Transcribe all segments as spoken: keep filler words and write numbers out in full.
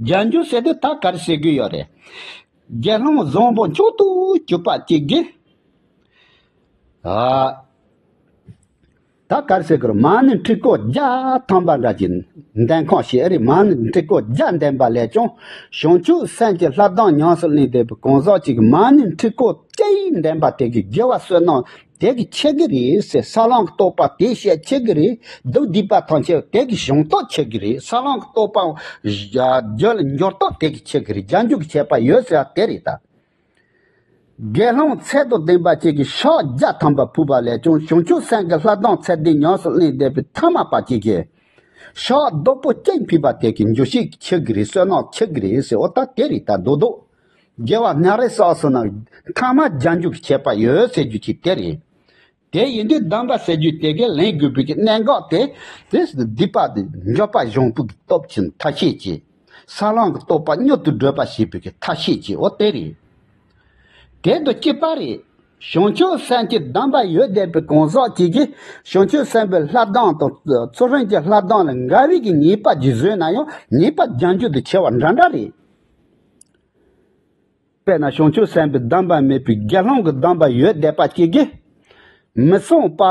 རྒྱལ་འཇུག་ཟེར་དུས་ད་ག་རེ་ཟེར་གི་ཡོད་རེད། དགེ་སློང་བཟང་པོ་མཆོག་ཏུ་གྱུར་པ་གཅིག་གིས། ཨ། ད་ག་རེ་ཟེར་གི་རེད། མ་ཎི་ཁྲི་སྐོར་བརྒྱ་ཐམ་པ་འདྲ་ཅིག་འདོན་ཁོངས་ཤིག་རེད། མ་ཎི་ཁྲི་སྐོར་བརྒྱ་འདོན་པ་ལས་ཀྱང་བྱང་ཆུབ་སེམས་ཀྱི་ལྷ་གདངས་ཉམས་སུ་ལེན་བསྡད་པའི་གང་ཟག་ཅིག་གིས་མ་ཎི་ཁྲི་སྐོར་གཅིག་འདོན་པ་དེ་གིས་དགེ་བ་བསོད་ནམས་དེ་གིས་ཆེ་གི་རེད་ཟེར། ས་ལམ་གྱི་རྟོགས་པ་དེ་བཤད་ཆེ་གི་རེད། སྡིག་སྡིག་པ་ཐམས་ཅད་དེ་གིས་སྦྱང་རྟོགས་ཆེ་གི་རེད། ས་ལམ་གྱི་རྟོགས་པ་རྒྱུད་ལ་འབྱོར་རྟོགས་དེ་གིས་ཆེ་གི་རེད། རྒྱལ་འཇུག་གི་ཁྱད་པར་ཡོད་ཟེར་བ་དེ་རེད་ད། དགེ་སློང་ཚད་དང་ལྡན་པ་ཅིག་གིས་ཞག་བརྒྱ་ཐམ་པ་ཕུལ་བ་ལས་ཀྱང་བྱང་ཆུབ་སེམས་ཀྱི་ལྷ་གདངས་ཚད་ལྡན་ཉམས་སུ་ལེན་བསྡད་པའི་ཐ་མལ་པ་ཅིག་གིས་ཞག་བདུན་པོ་གཅིག་ཕུལ་བ་དེ་གིས་འགྱུར་ཕྱིར་ཆེ་གི་རེད། བསོད་ནམས་ཆེ་གི་རེད་ཟེར། འོ་ད་དེ་རེད་ད། རྡོག་རྡོག་དགེ་བ་སྣ་རེ་བསགས་སོང་ན་ཐ་མལ་རྒྱལ་འཇུག་གི་ཁྱད་པར་ཡོད་ཟེར་རྒྱུ་ཅིག་དེ་རེད། དེ་ཡིན་དུས་སྡོམ་པ་ཟེར་རྒྱུ་དེ་གའི་ལེན་དགོས་པའི་གི་གནད་འགག་དེ། དེ་སྡིག་པ་དེ་འགྱོད་པ་སྦྱང་བའི་གི་སྟོབས་ཀྱི་ཐབས་ཤེས་ཀྱིས་ས་ལམ་གྱི་རྟོགས་པ་མྱུར་དུ་སྒྲུབ་པ་བྱེད་པའི་གི་ཐབས་ཤེས་ཀྱིས། འོ་དེ་རེད། དེ་དང་གཅིག་པ་རེད། བྱང་ཆུབ་སེམས་ཀྱི་སྡོམ་པ་ཡོད་བསྡད་པའི་གང་ཟག་ཅིག་གིས་བྱང་ཆུབ་སེམས་དཔའི་ལྷ་གདངས་དང་ཚུལ་ཁྲིམས་ཀྱི་ལྷ་གདངས་ལ་འགལ་བའི་གི་ཉེས་པ་ཅིག་བཟོས་ན་ཡང་ཉེས་པ་རྒྱལ་འཇུག་ཏུ་ཆེ་བ་འདྲ་འདྲ་རེད། དཔེར་ན་བྱང་ཆུབ་སེམས་དཔའི་སྡོམ་པ་མེད་པའི་དགེ་སློང་གི་སྡོམ་པ་ཡོད་བསྡད་པ་གཅིག་གིས། མི་བསྲུངས་པ་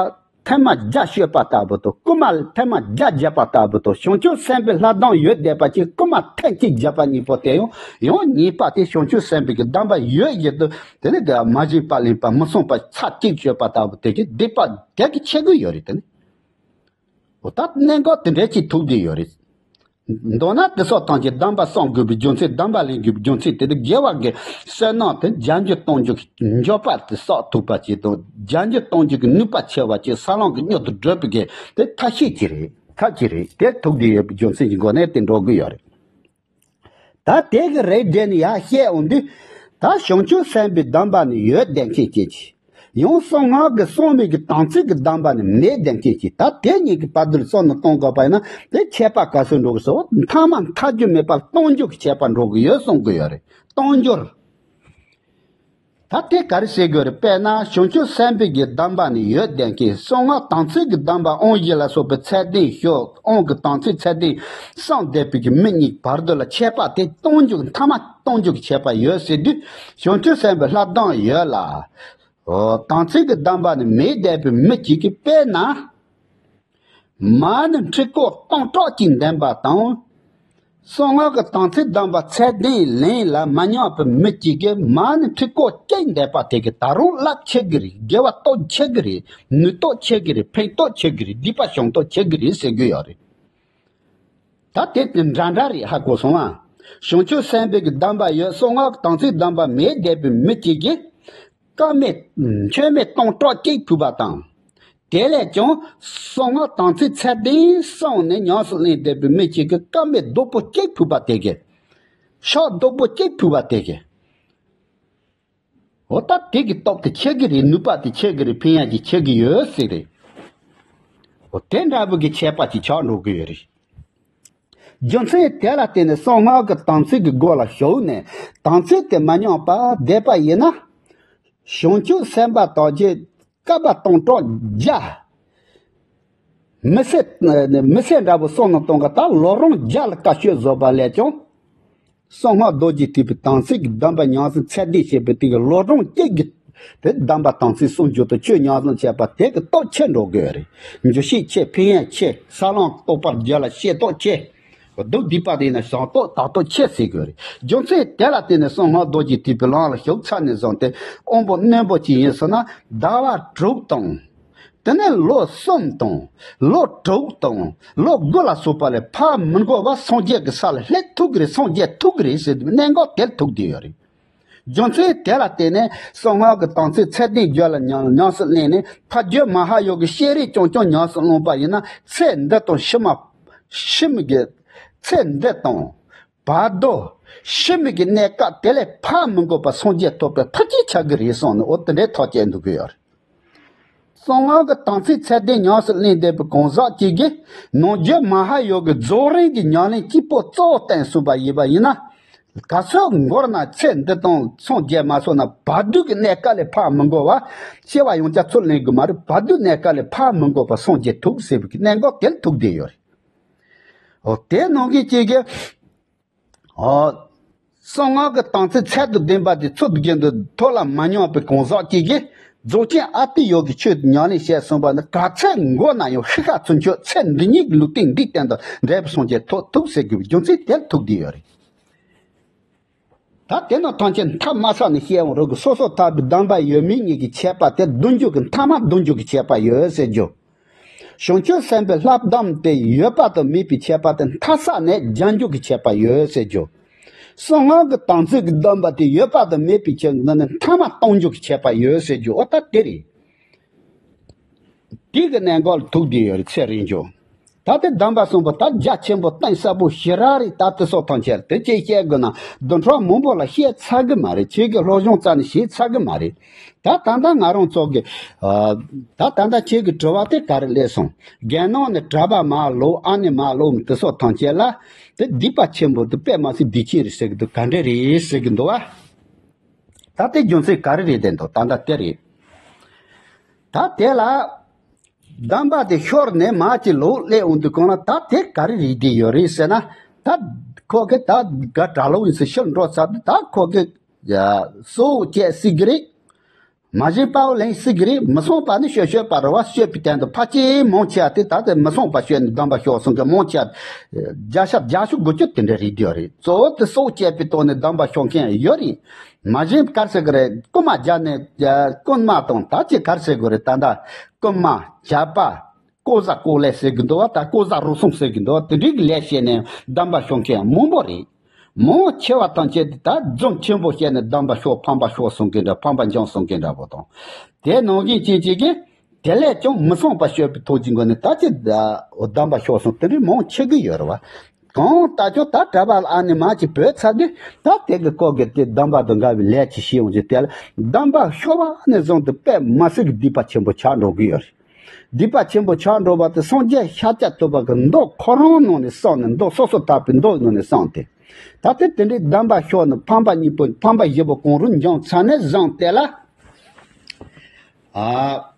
ཐེངས་མ་བརྒྱ་བཤོས་པ་ལྟ་བུ་དང་། རྐུན་མ་ཐེངས་མ་བརྒྱ་བརྒྱབ་པ་ལྟ་བུ་དང་། བྱང་ཆུབ་སེམས་དཔའི་ལྷ་གདངས་ཡོད་བསྡད་པ་གཅིག་རྐུན་མ་ཐེངས་གཅིག་བརྒྱབ་པ་གཉིས་པོ་དེ་ཡང་ཡང་ཉེས་པ་དེ་བྱང་ཆུབ་སེམས་དཔའི་གི་སྡོམ་པ་ཡོད་བཞིན་དུ་དེ་ནི་དགེ་བ་མ་བྱིན་པ་ལེན་པ། མི་བསྲུངས་པ་ཚར་གཅིག་བཤོས་པ་ལྟ་བུ་དེ་གི་སྡིག་པ་དེ་གིས་ཆེ་གི་ཡོད་རེད། དེ་ནི། འོ་ད་གནད་འགག་དེ་འདྲ་ཅིག་ཐུག་བསྡད་ཡོད་རེད། མདོར་ན་དེ་སོགས་ཐམས་ཅད་སྡོམ་པ་བསྲུང་དགོས་པའི་རྒྱུ་མཚན། སྡོམ་པ་ལེན་དགོས་པའི་རྒྱུ་མཚན་དེ་ནི་དགེ་བ་གི་བསོད་ནམས་དེ་རྒྱལ་འཇུག་གཏོང་རྒྱུ་གི་འགྱོད་པ་དེ་བསགས་ཐུབ་པ་ཅིག་དང་། རྒྱལ་འཇུག་གཏོང་རྒྱུ་གི་ནུས་པ་ཆེ་བ་ཅིག་ས་ལམ་གྱི་མྱུར་དུ་བགྲོད་པའི་གི་དེ་ཐབས་ཤེས་ཅིག་རེད། ཐབས་ཅིག་རེད། དེ་ཐུག་བསྡད་ཡོད་པའི་རྒྱུ་མཚན་གྱི་སྒོ་ནས་དེ་འགྲོ་གི་ཡོད་རེད། ད་དེ་གི་རིགས་འགྲེ་ནས་ཡར་བཤད་འོང་དུས། ད་བྱང་ཆུབ་སེམས་དཔའི་སྡོམ་པ་ནི་ཡོད་བསྡད་མཁན་ཅིག་གིས། ཡང་གསང་སྔགས་ཀྱི་གསང་མེད་ཀྱི་དམ་ཚིག་གི་སྡོམ་པ་ནི་མེད་བསྡད་མཁན་ཅིག་ད་དེ་གཉིས་ཀྱི་བར་དུ་བསམ་བློ་གཏོང་དགོས་པ་ཡིན་ན་དེ་ཁྱད་པར་ག་ཚོད་འགྲོ་གི་སོ། མཐའ་མ་མཐའ་རྒྱུ་མེད་པར་གཏོང་འཇུག་གི་ཁྱད་པར་འགྲོ་གི་ཡོད་གསུང་གི་ཡོད་རེད། གཏོང་འཇུག་ད་དེ་ག་རེ་ཟེར་དགོས་རེད། དཔེར་ན་བྱང་ཆུབ་སེམས་དཔའི་གི་སྡོམ་པ་ནི་ཡོད་བསྡད་མཁན། གསང་སྔགས་དམ་ཚིག་གི་སྡོམ་པ་དབང་བཞི་ལ་སོགས་པའི་ཚད་ལྡན་ཤོག་དབང་གི་དམ་ཚིག་ཚད་ལྡན་བསྲུངས་བསྡད་པའི་གི་མི་གཉིས་བར་དུ་ལ་ཁྱད་པར་དེ་གཏོང་འཇུག་མཐའ་མ་གཏོང་འཇུག་གི་ཁྱད་པར་ཡོད་ཟེར་དུས། བྱང་ཆུབ་སེམས་དཔའི་ལྷ་གདངས་ཡོད་ལ། འོ། དམ་ཚིག་གི་སྡོམ་པ་ནི་མེད་བསྡད་པའི་མི་གཅིག་གིས་དཔེར་ན། མ་ཎི་ཁྲི་སྐོར་སྟོང་ཕྲག་གཅིག་འདོན་པ་དང་། གསང་སྔགས་ཀྱི་དམ་ཚིག་སྡོམ་པ་ཚད་ལྡན་ལེན་ལ་མ་ཉམས་པའི་མི་གཅིག་གིས་མ་ཎི་ཁྲི་སྐོར་གཅིག་འདོན་པ་དེ་གིས་ད་རུང་རླབས་ཆེ་གི་རེད། དགེ་བ་སྟོབས་ཆེ་གི་རེད། ནུས་སྟོབས་ཆེ་གི་རེད། ཕན་སྟོབས་ཆེ་གི་རེད། སྡིག་པ་སྦྱང་སྟོབས་ཆེ་གི་རེད་ཟེར་གི་ཡོད་རེད། ད་དེ་དེ་འདྲ་འདྲ་རེད། ཧ་གོ་སོང་ཨ། བྱང་ཆུབ་སེམས་དཔའི་གི་སྡོམ་པ་ཡོད། གསང་སྔགས་དམ་ཚིག་སྡོམ་པ་མེད་བསྡད་པའི་མི་གཅིག་གིས། དཀར་མེ་མཆོད་མེ་སྟོང་ཕྲག་གཅིག་ཕུལ་བ་དང་། དེ་ལས་ཀྱང་གསང་སྔགས་དམ་ཚིག་ཚད་ལྡན་བསྲུངས་ནས་ཉམས་སུ་ལེན་བསྡད་པའི་མི་གཅིག་གིས་དཀར་མེ་རྡོག་པོ་གཅིག་ཕུལ་བ་དེ་གིས། ཕྱག་རྡོག་པོ་གཅིག་ཕུལ་བ་དེ་གིས། འོ་ད་དེ་གི་སྟོབས་དེ་ཆེ་གི་རེད། ནུས་པ་དེ་ཆེ་གི་རེད། ཕན་ཡག་ཅིག་ཆེ་གི་ཡོད་ཟེར་རེད། འོ་དེ་འདྲ་བོ་གི་ཁྱད་པར་ཅིག་ཆགས་འགྲོ་གི་ཡོད་རེད། རྒྱུ་མཚན་དེ་ལ་བརྟེན་ནས་གསང་སྔགས་ཀྱི་དམ་ཚིག་གི་སྒོ་ལ་ཞུགས་ནས་དམ་ཚིག་དེ་མ་ཉམས་པར་བསྡད་པ་ཡིན་ན། བྱང་ཆུབ་སེམས་དཔའ་དག་གིས་བསྐལ་པ་སྟོང་ཕྲག་བརྒྱ། མི་ཚེ། མི་ཚེ་འདྲ་བོ་བསམ་བློ་གཏོང་གི། ད་ལོ་གྲངས་བརྒྱ་ལ་དཀའ་སྤྱད་བཟོས་པ་ལས་ཀྱང་། གསང་སྔགས་རྡོ་རྗེ་ཐེག་པའི་དམ་ཚིག་གི་སྡོམ་པ་ཉམས་སུ་ཚད་ལྡན་བྱས་པའི་དེ་གི་ལོ་གྲངས་གཅིག་གི་དེ་སྡོམ་པ་དམ་ཚིག་བསྲུང་རྒྱུ་དང་ཆོས་ཉམས་སུ་བྱས་པ་དེ་གི་སྟོབས་ཆེ་འགྲོ་གི་ཡོད་རེད། འགྱུར་ཤུགས་ཆེ། ཕན་ཡོན་ཆེ། ས་ལམ་རྟོགས་པ་རྒྱུད་ལ་སྐྱེ་སྟོབས་ཆེ། སྡུག་སྡིག་པ་དེ་ཡིན་ན་སྦྱང་སྟོབས་དག་སྟོབས་ཆེ་ཟེར་དགོས་རེད། རྒྱུ་མཚན་དེ་ལ་བརྟེན་ནས་གསང་སྔགས་རྡོ་རྗེ་ཐེག་པའི་ལམ་ལ་ཞུགས་ཚར་ནས་བཟུང་སྟེ་དབང་པོ་རྣོན་པོ་ཅིག་ཡིན་ཟེར་ན་ཟླ་བ་དྲུག་དང་། དེ་ནས་ལོ་གསུམ་དང་། ལོ་དྲུག་དང་། ལོ་དགུ་ལ་སོགས་པ་ལས་ཕར་མི་འགོར་བར་སངས་རྒྱས་ཀྱི་ས་ལ་སླེབས་ཐུབ་ཀྱི་རེད། སངས་རྒྱས་ཐུབ་ཀྱི་རེད་ཟེར་དུས་གནད་འགག་དེར་ཐུག་བསྡད་ཡོད་རེད། རྒྱུ་མཚན་དེ་ལ་བརྟེན་ནས་གསང་སྔགས་ཀྱི་དམ་ཚིག་ཚད་ལྡན་རྒྱུད་ལ་ཉམས་ཉམས་སུ་ལེན་ནས་ཕ་རྒྱུད་མ་ཧཱ་ཡོ་གའི་ཤེས་རིག་རྐྱང་རྐྱང་ཉམས་སུ་བླངས་པ་ཡིན་ན་ཚེ་འདི་དང་ཕྱི་མ། ཕྱི་མ་གི་ཚེ་འདི་དང་བར་དོ། ཕྱི་མ་གི་གནས་སྐབས་དེ་ལས་ཕར་མི་འགོར་བར་སངས་རྒྱས་ཐོབ་པའི་ཐུགས་རྗེ་ཆགས་ཀྱི་རེད་གསུངས་ནས་འོ་དེ་འདྲའི་ཐག་བཅད་འདུག་གི་ཡོད་རེད། གསང་སྔགས་ཀྱི་དམ་ཚིག་ཚད་ལྡན་ཉམས་སུ་ལེན་བསྡད་པའི་གང་ཟག་ཅིག་གིས་ནམ་རྒྱུན་མ་ཧཱ་ཡོ་གའི་རྫོགས་རིམ་གྱི་ཉམས་ལེན་གཅིག་པོ་གཙོ་བོ་བསྟན་ཟིན་པ་ཡིན་པ་ཡིན་ན། ག་ཚོད་འགོར་ན་ཚེ་འདི་དང་སངས་རྒྱས་མ་སོང་ན་བར་དོའི་གནས་སྐབས་ལས་ཕར་མི་འགོར་བ། སྐྱེ་བ་ཡང་བསྐྱར་ཚུར་ལེན་དགོས་མ་རེད། བར་དོའི་གནས་སྐབས་ལས་ཕར་མི་འགོར་བར་སངས་རྒྱས་ཐུབ་ཟེར་བའི་གནད་འགག་དེར་ཐུག་བསྡད་ཡོད་རེད། འོ་དེ་ནང་གི་གཅིག་གིས། ཨོ། གསང་སྔགས་ཀྱི་དམ་ཚིག་ཚད་དང་ལྡན་པ་དེ་ཚུལ་བཞིན་དུ་ཐོག་ལ་མ་མྱོང་བའི་གང་ཟག་ཅིག་གིས་རྫོགས་ཆེན་ཨ་ཏི་ཡོ་གི་ཆོས་ཉམས་ལེན་བྱས་སོང་བ་ནི། ག་ཚད་མགོ་ན་ཡང་ཤི་ཁ་ཚུན་ཆོད་ཚེ་འདི་ཉིད་ཀྱི་ལུས་རྟེན་འདིའི་སྟེང་དུ་འབྲས་བུ་སངས་རྒྱས་ཐོབ་ཐུབ་ཟེར་དགོས་པའི་རྒྱུ་མཚན་དེར་ཐུག་བསྡད་ཡོད་རེད། ད་དེ་རྣམས་ཐམས་ཅད་མཐའ་མ་ས་ནས་བཤད་འོང་རོགས་ཀྱི། སོ་སོ་ཐར་པའི་སྡོམ་པ་ཡོད་མེད་གཉིས་ཀྱི་ཁྱད་པར་དེ་བསྡུ་འཇུག་གི་མཐའ་མ་བསྡུ་འཇུག་གི་ཁྱད་པར་ཡོད་ཟེར་རྒྱུ། བྱང་ཆུབ་སེམས་དཔའི་བསླབ་སྡོམ་དེ་ཡོད་པ་དང་མེད་པའི་ཁྱད་པར་དེ་མཐའ་ས་ནས་རྒྱ་འཇུག་གི་ཁྱད་པར་ཡོད་ཟེར་རྒྱུ། གསང་སྔགས་ཀྱི་དམ་ཚིག་གི་སྡོམ་པ་དེ་ཡོད་པ་དང་མེད་པའི་ཁྱད་པར་དེ་ནི་མཐའ་མ་གཏོང་འཇུག་གི་ཁྱད་པར་ཡོད་ཟེར་རྒྱུ། འོ་ད་དེ་རེད། དེ་གི་གནད་འགག་ལ་ཐུག་བསྡད་ཡོད་རེད་ཚེ་རིང་ཅོ། ད་ལྟའི་སྡོམ་པ་གསུམ་པོ་ད་རྒྱ་ཆེན་པོ་གཏིང་ཟབ་པོ་ཞེ་དྲག་རེད། ད་དེ་སོགས་ཐམས་ཅད་དེ་ཅིག་བཤད་དགོས་ན་བདུན་ཕྲག་མང་པོ་ལ་བཤད་ཚར་གི་མ་རེད། ཁྱེད་ཀྱི་སློབ་སྦྱོང་རྩ་ནས་བྱས་ཚར་གི་མ་རེད། ད་ད་ལྟ་ང་རང་ཚོ་གི་ཨ། ད་ད་ལྟ་ཁྱེད་ཀྱི་དྲི་བ་དེ་ག་རེ་སླེབས་སོང་། རྒྱ་ནང་ནས་གྲྭ་པ་མར་ལོག་ཨ་ནེ་མར་ལོག་དེ་སོགས་ཐམས་ཅད་ལ་དེ་སྡིག་པ་ཆེན་པོ་དེ་དཔེ་མ་སྲིད་སྡིག་ཆེན་རེད་ཟེར་གི་འདུག་ག་འདྲ་རེད་ཟེར་གི་འདུག་བ། ད་དེ་རྒྱུ་མཚན་ག་རེ་རེད་དེ་འདུག་ད་ལྟ་དེ་རེད། ད་དེ་ལ་སྡོམ་པ་དེ་ཤོར་ནས་མར་ཅིག་ལོག་སླེབས་འོང་དུས་གང་ལ་ད་དེ་ག་རེ་རེད་དེ་ཡོད་རེད་ཟེར་ན། ད་ཁོ་གི་ད་ག་གྲྭ་ལོག་ཡིན་ཟེར་ཕྱིར་འགྲོ་ཚར་དུས་ད་ཁོ་གི་ཡ་སྲོག་བཅད་སྲིད་གི་རེད། མ་བྱིན་པའོ་ལེན་སྲིད་གི་རེད། མི་སྲུང་པ་ནི་སྤྱོད་སྤྱོད་པ་རེད་བ། སྤྱོད་པའི་སྟེང་དུ་ཕལ་ཆེར་མང་ཆེ་བ་དེ་ད་དེ་མི་སྲུང་པ་སྤྱོད་ནས་སྡོམ་པ་ཤོར་སོང་གི་མང་ཆེ་བ་བརྒྱ་ཆ་བརྒྱད་ཅུ་དགུ་བཅུ་དེ་འདྲ་རེད་དེ་ཡོད་རེད། གཙོ་བོ་དེ་སྲོག་བཅད་པའི་ཐོག་ནས་སྡོམ་པ་ཤོར་མཁན་ཡོད་རེད། མ་བྱིན་ག་རེ་ཟེར་གི་རེད། རྐུན་མ་བརྒྱབ་ནས་རྐུན་མ་དང་ད་ཅི་ག་རེ་ཟེར་དགོས་རེད། ད་ལྟ་རྐུན་མ་ཇག་པ་ལྐོག་ཟ་ལྐོག་ལས་ཟེར་གི་འདུག་བ། ད་ལྐོག་ཟ་རུལ་སུངས་ཟེར་གི་འདུག་བ། དེ་འདྲའི་གི་ལས་བྱས་ནས་སྡོམ་པ་ཤོར་མཁན་མང་པོ་རེད། མང་ཆེ་བ་ཐམས་ཅད་དེ་ད་རྫུན་ཆེན་པོ་བཤད་ནས་སྡོམ་པ་ཤོར་ཕམ་པ་ཤོར་སོང་གི་འདྲ། ཕམ་པ་འབྱུང་སོང་གི་འདྲ་པོ་དང་། དེ་ནང་བཞིན་ཅན་ཅིག་གིས་དེ་ལས་ཀྱང་མི་སྲུང་པ་སྤྱོད་པའི་ཐོག་གི་སྒོ་ནས་ད་ཅི་སྡོམ་པ་ཤོར་སོང་དེ་འདྲའི་མང་ཆེ་གི་ཡོད་རེད་བ། གང་ལྟར་ཀྱང་ད་གྲྭ་པ་ལ་ཨ་ནེ་མར་ཅིག་བོས་ཚར་དུས་ད་དེ་གི་སྐོར་གི་དེ་སྡོམ་པ་དང་འགལ་བའི་ལས་ཅིག་བྱས་ཡོང་ཅིག་དེ་ལ་སྡོམ་པ་ཤོར་བ་ནས་བཟུང་སྟེ་དཔེ་མ་སྲིད་ཀྱི་སྡིག་པ་ཆེན་པོ་ཆགས་འགྲོ་གི་ཡོད་རེད། སྡིག་པ་ཆེན་པོ་ཆགས་འགྲོ་བ་དེ་སངས་རྒྱས་ཤཱཀྱ་ཐུབ་པ་གི་མདོ་ཁོ་རང་ནང་ནས་གསུངས་ནས། མདོ་སོ་སོ་ཐར་པའི་མདོ་ནང་ནས་གསུངས་ཏེ། ད་ལྟ་དེ་འདྲའི་སྡོམ་པ་ཤོར་ནས་ཕམ་པ་གཉིས་པོ་ཕམ་པ་བཞི་པོ་གང་རུང་འབྱུང་ཚར་ནས་བཟུང་སྟེ་ལ། ཨ།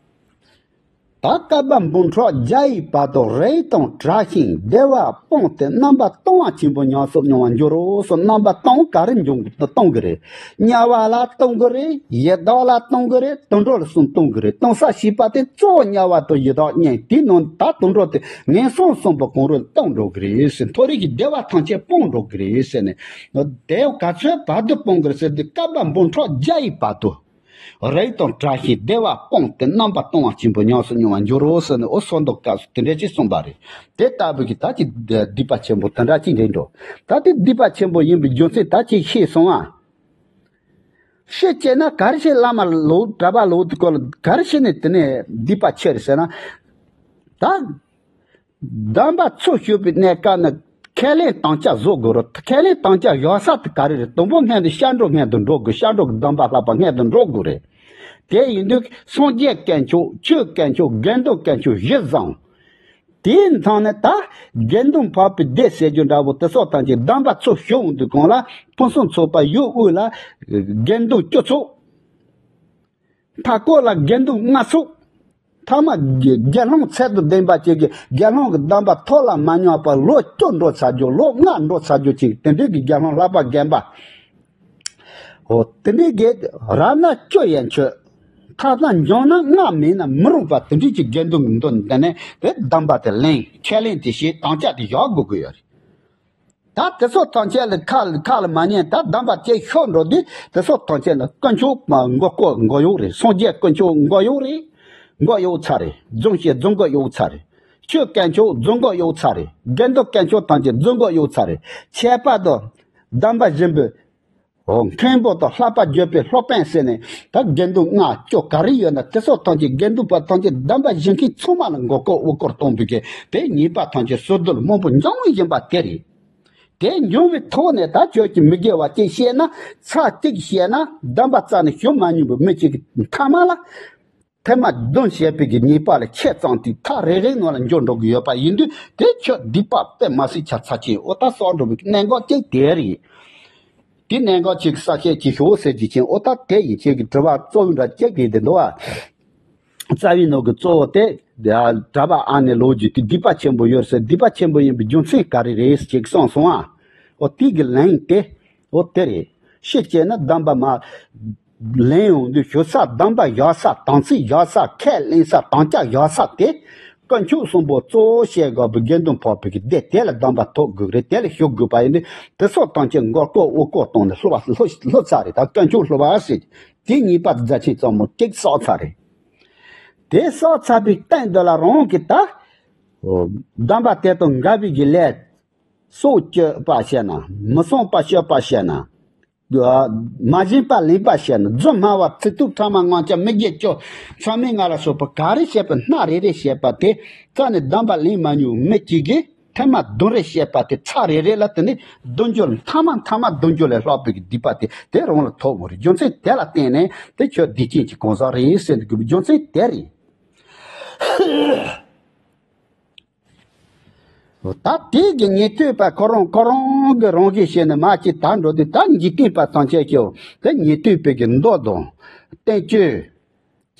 ད་བསྐལ་པ་འབུམ་ཕྲག་བརྒྱ་ཡི་བར་དུ་རིགས་དང་བྲལ་ཞིང་བདེ་བ་སྤངས་ཏེ་རྣམ་པར་ལྟུང་བ་ཆེན་པོ་ཉམས་སུ་མྱོང་བར་འགྱུར་རོ་གསུངས། རྣམ་པར་ལྟུང་ག་རེ་འབྱུང་གི་ལྟུང་གི་རེད། དམྱལ་བ་ལ་ལྟུང་གི་རེད། ཡི་དྭགས་ལ་ལྟུང་གི་རེད། དུད་འགྲོ་ལ་གསུམ་ལྟུང་གི་རེད། ལྟུང་ས་བྱེད་པ་དེ་གཙོ་བོ་དམྱལ་བ་དང་ཡི་དྭགས་གཉིས། དེའི་ནང་ད་དུད་འགྲོ་དེ་ངན་སོང་གསུམ་པོ་གང་རུང་ལྟུང་འགྲོ་གི་རེད་ཟེར། མཐོ་རིས་ཀྱི་བདེ་བ་ཐམས་ཅད་སྤངས་འགྲོ་གི་རེད་ཟེར་ནས། དེ་ག་ཚོད་བར་དུ་སྤོང་དགོས་ཟེར་དུས་བསྐལ་པ་འབུམ་ཕྲག་བརྒྱ་ཡི་བར་དུ། རིགས་དང་བྲལ་ཞིང་བདེ་བ་སྤངས་ཏེ་རྣམ་པར་ལྟུང་བ་ཆེན་པོ་ཉམས་སུ་མྱོང་བར་འགྱུར་རོ་ཟེར་ནས་འོ་སོ་མདོ་སྐབས་སུ་དེ་འདྲ་ཅིག་གསུངས་པ་རེད། དེ་ལྟ་བུ་གི་ད་ཅི་སྡིག་པ་ཆེན་པོ་དེ་འདྲ་ཅིག་རེད་འགྲོ། ད་དེ་སྡིག་པ་ཆེན་པོ་ཡིན་པའི་རྒྱུ་མཚན་ད་ཅིག་ཤེས་སོང་ཨ། ཤེས་བྱས་ན་ག་རེ་བྱས་བླ་མ་ལོག་གྲྭ་པ་ལོག་དུས་སྐོར་ལ་ག་རེ་བྱས་ནས་དེ་ནས་སྡིག་པ་ཆེ་རེད་ཟེར་ན། ད། སྡོམ་པ་ཚུར་ཞུགས་པའི་གནས་སྐབས་ནི་ཁས་ལེན་དམ་བཅའ་བཟོ་དགོས་རེད། ཁས་ལེན་དམ་བཅའ་བཞག་ས་དེ་ག་རེ་རེད། དང་པོ་སྔོན་དུ་སྐྱབས་འགྲོ་སྔོན་དུ་འགྲོ་དགོས། སྐྱབས་འགྲོ་གི་སྡོམ་པ་བསླབ་པ་སྔོན་དུ་འགྲོ་དགོས་རེད། དེ་ཡིན་དུས་སངས་རྒྱས་དཀོན་མཆོག་ཆོས་དཀོན་མཆོག་དགེ་འདུན་དཀོན་མཆོག་བཞི་བཟང་། དེའི་མཚམས་ནས་ད་དགེ་འདུན་འཕགས་པའི་སྡེ་ཟེར་རྒྱུ་འདྲ་པོ་དེ་སོགས་ཐམས་ཅད་སྡོམ་པ་ཚུར་ཞུགས་འོང་དུས་གང་ལ་ཕུན་སུམ་ཚོགས་པ་ཡུལ་དབུས་ལ་དགེ་འདུན་བཅུ་ཚོགས། མཐའ་སྐོར་ལ་དགེ་འདུན་ལྔ་ཚོགས། ཐ་མ་དགེ་དགེ་སློང་ཚད་དང་ལྡན་པ་ཅིག་གིས་དགེ་སློང་གི་སྡོམ་པ་ཐོག་ལ་མ་ཉར་བར་ལོ་བཅུ་འགྲོ་ཚར་རྒྱུ། ལོ་ལྔ་འགྲོ་ཚར་རྒྱུ་ཅིག་དེ་འདྲའི་གི་དགེ་སློང་ལྷག་པ་རྒན་པ། འོ་དེ་འདྲའི་གི་རབ་ན་བཅུ་ཡན་ཆོད། ཐ་ན་འབྱུང་ན་ལྔ་མེད་ན་མི་རུང་བ་དེ་འདྲའི་གི་དགེ་འདུན་གི་མདུན་དེ་ནས་དེ་སྡོམ་པ་དེ་ལེན། ཁས་ལེན་དེ་བྱེད། དམ་བཅའ་དེ་བཞག་དགོས་ཀྱི་ཡོད་རེད། ད་དེ་ཚོ་ཐམས་ཅད་ལ་ཁ་ལ་ཁ་ལ་མ་ཉན། ད་སྡོམ་པ་བཅད་ཤོར་འགྲོ་དུས་དེ་ཚོ་ཐམས་ཅད་ལ་དཀོན་མཆོག་མ་མགོ་སྐོར་མགོ་གཡོག་རེད། སངས་རྒྱས་དཀོན་མཆོག་མགོ་གཡོག་རེད། མགོ་གཡོག་ཚར་རེད། རྫུན་བཤད་རྫུན་མགོ་གཡོག་ཚར་རེད། ཆོས་དཀོན་མཆོག་རྫུན་མགོ་གཡོག་ཚར་རེད། དགེ་འདུན་དཀོན་མཆོག་ཐམས་ཅད་རྫུན་མགོ་གཡོག་ཚར་རེད། ཁྱད་པར་དུ་སྡོམ་པ་སྦྱིན་པའི་འོ་མཁན་པོ་དང་བསླབ་པ་བརྗོད་པའི་སློབ་དཔོན་ཟེར་ནས་ད་དགེ་འདུན་ལྔ་བཅུ་ག་རེ་ཡོད་ན་དེ་ཚོ་ཐམས་ཅད་དགེ་འདུན་པ་ཐམས་ཅད་སྡོམ་པ་བཞེས་མཁན་ཚང་མ་ལ་མགོ་སྐོར་དབུ་སྐོར་གཏོང་བའི་གི་དེ་ཉེས་པ་ཐམས་ཅད་སོར་སྡུད་སྨོན་པོ་འབྱུང་བཞིན་པ་དེ་རེད། དེ་འབྱུང་བའི་ཐོག་ནས་ད་ཁྱོད་ཀྱིས་མི་དགེ་བ་གཅིག་བཤད་ན་ཚར་གཅིག་བཤད་ན་སྡོམ་པ་རྩ་ནས་ཞུ་མ་མྱོང་བའི་མི་གཅིག་གི་མཐའ་མ་ལ། ཐེངས་མ་བདུན་བྱས་པའི་གི་ཉེས་པ་ལ་ཁྱད་ཙམ་དེ་ཐག་རིང་རིང་ནང་ལ་འཇོག་འགྲོ་གི་ཡོད་པ་ཡིན་དུས་དེ་ཁྱོད་སྡིག་པ་དཔེ་མ་སྲིད་ཆ་ཚ་ཆེན་འོ་ད་གསོག་འགྲོ་བའི་གནད་འགག་ཅིག་དེ་རེད། དེ་གནད་འགག་ཅིག་གསལ་བཤད་ཅིག་ཞུ་ཟེར་གྱི་ཆེན་འོ་ད་དེ་ཡིན་ཁྱེད་ཀྱི་དྲི་བ་གཙོ་བོ་འདྲ་ཅིག་དེ་དེ་འདུག་ཨ། རྩ་བའི་ནང་གི་གཙོ་བོ་དེ་གྲྭ་པ་ཨ་ནེ་ལོ་རྒྱུས་དེ་སྡིག་པ་ཆེན་པོ་ཡོད་ཟེར། སྡིག་པ་ཆེན་པོ་ཡིན་པའི་རྒྱུ་མཚན་ག་རེ་རེད་ཅིག་གསུངས་སོང་ཨ། འོ་དེ་གི་ལན་དེ། འོ་དེ་རེད། ཤི་བྱས་ན་སྡོམ་པ་མ་ལེན་ཡོང་དུས་ཞུ་ས། སྡོམ་པ་བཞག་ས། དམ་ཚིག་བཞག་ས། ཁས་ལེན་ས། དམ་བཅའ་བཞག་ས་དེ། དཀོན་མཆོག་གསུམ་པོ་གཙོ་བོ་བྱས་དགོས་པའི་དགེ་འདུན་ཕོག་པའི་གི་སྡེ་དེ་ལ་སྡོམ་པ་ཐོབ་དགོས་རེད། དེ་ལ་ཞུགས་དགོས་པ་ཡིན་དུས་དེ་སོགས་ཐམས་ཅད་མགོ་སྐོར་དབུ་སྐོར་གཏོང་ནས་སློབ་པ་སློབ་སློབ་ཚར་རེད། ད་དཀོན་མཆོག་སློབ་པ་ཟེར་དེ་གཉིས་པ་རྫ་ཆེན་གཙང་མོ་གཅིག་བསགས་ཚར་རེད། དེ་བསགས་ཚར་བའི་སྟེང་དུ་ལ་རང་གི་ད་སྡོམ་པ་དེ་དང་འགལ་བའི་གི་ལས། སྲོག་གཅོད་པ་བྱས་ན། མི་བསྲུང་པ་གཅོད་པ་བྱས་ན། མ་བྱིན་པ་ལེན་པ་བྱས་ན། རྫུན་སྨྲ་བ། ཚིག་རྩུབ། ཕྲ་མ། ངན་ལྕགས། མི་དགེ་བཅུ། མཚམས་མེད་ལྔ་ལ་སོགས་པ་ག་རེ་བྱས་པ་སྣ་རེ་རེ་བྱས་པ་དེ་རྩ་ནས་སྡོམ་པ་ལེན་མ་མྱོང་མི་གཅིག་གིས་ཐེངས་མ་བདུན་རེ་བྱས་པ་དེ་ཚར་རེ་རེ་ལ་དེ་ནི་བདུན་ཅུ་ལ་མཐའ་མ་མཐའ་མ་བདུན་ཅུ་ལས་ལྷག་པའི་གི་སྡིག་པ་དེ་དེ་རང་ལ་ཐོབ་དགོས་རེད། རྒྱུ་མཚན་དེ་ལ་བརྟེན་ནས་དེ་ཁྱོད་སྡིག་ཅན་གྱི་གང་ཟག་རེད་ཟེར་འདུག་གི་རྒྱུ་མཚན་དེ་རེད། ད་དེ་གི་ཉན་ཐོས་པ་ཁོ་རང་ཁོ་རང་གི་རང་གི་བྱས་ནས་མ་ཅིག་ད་འགྲོ་དུས། ད་འཇིག་རྟེན་པ་ཐམས་ཅད་ཀྱིས་དེ་ཉན་ཐོས་པའི་གི་མདོ་དང་བསྟན་བཅོས།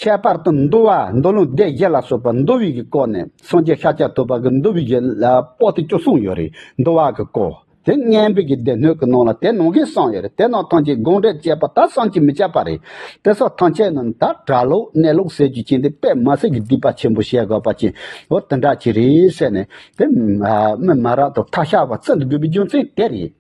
ཁྱད་པར་དུ་འདུལ་བ། འདུལ་བློན་སྡེ་བཞི་ལ་སོགས་པ་འདུལ་བའི་གི་སྐོར་ནས། སངས་རྒྱས་ཤཱཀྱ་ཐུབ་པ་གི་འདུལ་བའི་གི་ལ་པོ་ཏི་བཅུ་གསུམ་ཡོད་རེད། འདུལ་བ་གི་སྐོར་དེ་སྙན་པའི་གི་སྡེ་སྣོད་ཀྱི་ནང་ལ་དེ་ནང་གི་གསུངས་ཡོད་རེད། དེ་ནང་ཐམས་ཅད་དགོངས་འགྲེལ་བྱས་པ་ད་བསམ་གྱིས་མི་ཁྱབ་པ་རེད། དེ་སོགས་ཐམས་ཅད་ནང་ད་གྲྭ་ལོག་གནས་ལོག་ཟེར་རྒྱུ་ཅན་དེ་དཔེ་མི་སྲིད་ཀྱི་སྡིག་པ་ཆེན་པོ་བྱས་དགོས་པ་ཅན། འོ་དེ་འདྲ་ཅིག་རེད་ཟེར་ནས་དེ་མི་མ་རབས་དང་ཐ་ཤལ་བ་བརྩི་འདུག་པའི་རྒྱུ་མཚན་དེ་རེད།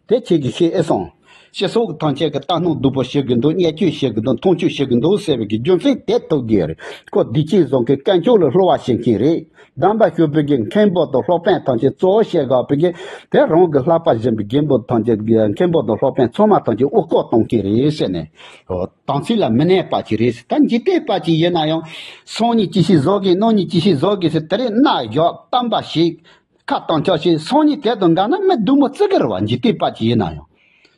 དེ་ཁྱེད་ཀྱིས་ཤེས་ཨེ་སོང་། སྤྱི་ཚོགས་ཀྱི་ཐམས་ཅད་ཀྱིས་ལྟ་སྣང་སྡུག་པོ་བྱེད་ཀྱི་འདུག་བརྙས་བཅོས་བྱེད་ཀྱི་འདུག་མཐོང་ཆུང་བྱེད་ཀྱི་འདུག་ཟེར་བའི་གི་རྒྱུ་མཚན་དེ་ཐུག་གི་ཡོད་རེད། ཁོ་སྡིག་ཅན་བཟང་གི་དཀོན་མཆོག་ལ་སླུ་བ་བྱེད་མཁན་རེད། སྡོམ་པ་ཞུ་བའི་གི་མཁན་པོ་དང་སློབ་དཔོན་ཐམས་ཅད་གཙོ་བོ་བྱེད་དགོས་པའི་གི་དེ་རང་གི་ལྷག་པ་འབྱིན་པའི་རྒན་པོ་ཐམས་ཅད་མཁན་པོ་དང་སློབ་དཔོན་ཚང་མ་ཐམས་ཅད་དབུ་སྐོར་གཏོང་མཁན་རེད་ཟེར་ནས། འོ་དམ་ཚིག་ལ་མི་གནས་པ་ཅིག་རེད་ཟེར། ད་འཇིག་རྟེན་པ་ཅིག་ཡིན་ན་ཡང་སང་ཉིན་ཅི་ཞིག་བཟོ་དགོས། གནངས་ཉིན་ཅི་ཞིག་བཟོ་དགོས་ཟེར་དེ་རིང་མནའ་བཞག་སྡོམ་པ་བྱེད། ཁ་གཏོང་ཆོག་ཞིག་སང་ཉིན་དེ་དང་འགལ་ན་མི་སྡུག་མོ་བརྩི་གི་རེད་བ། འཇིག་རྟེན་པ་ཅིག་ཡིན་ན་ཡང་།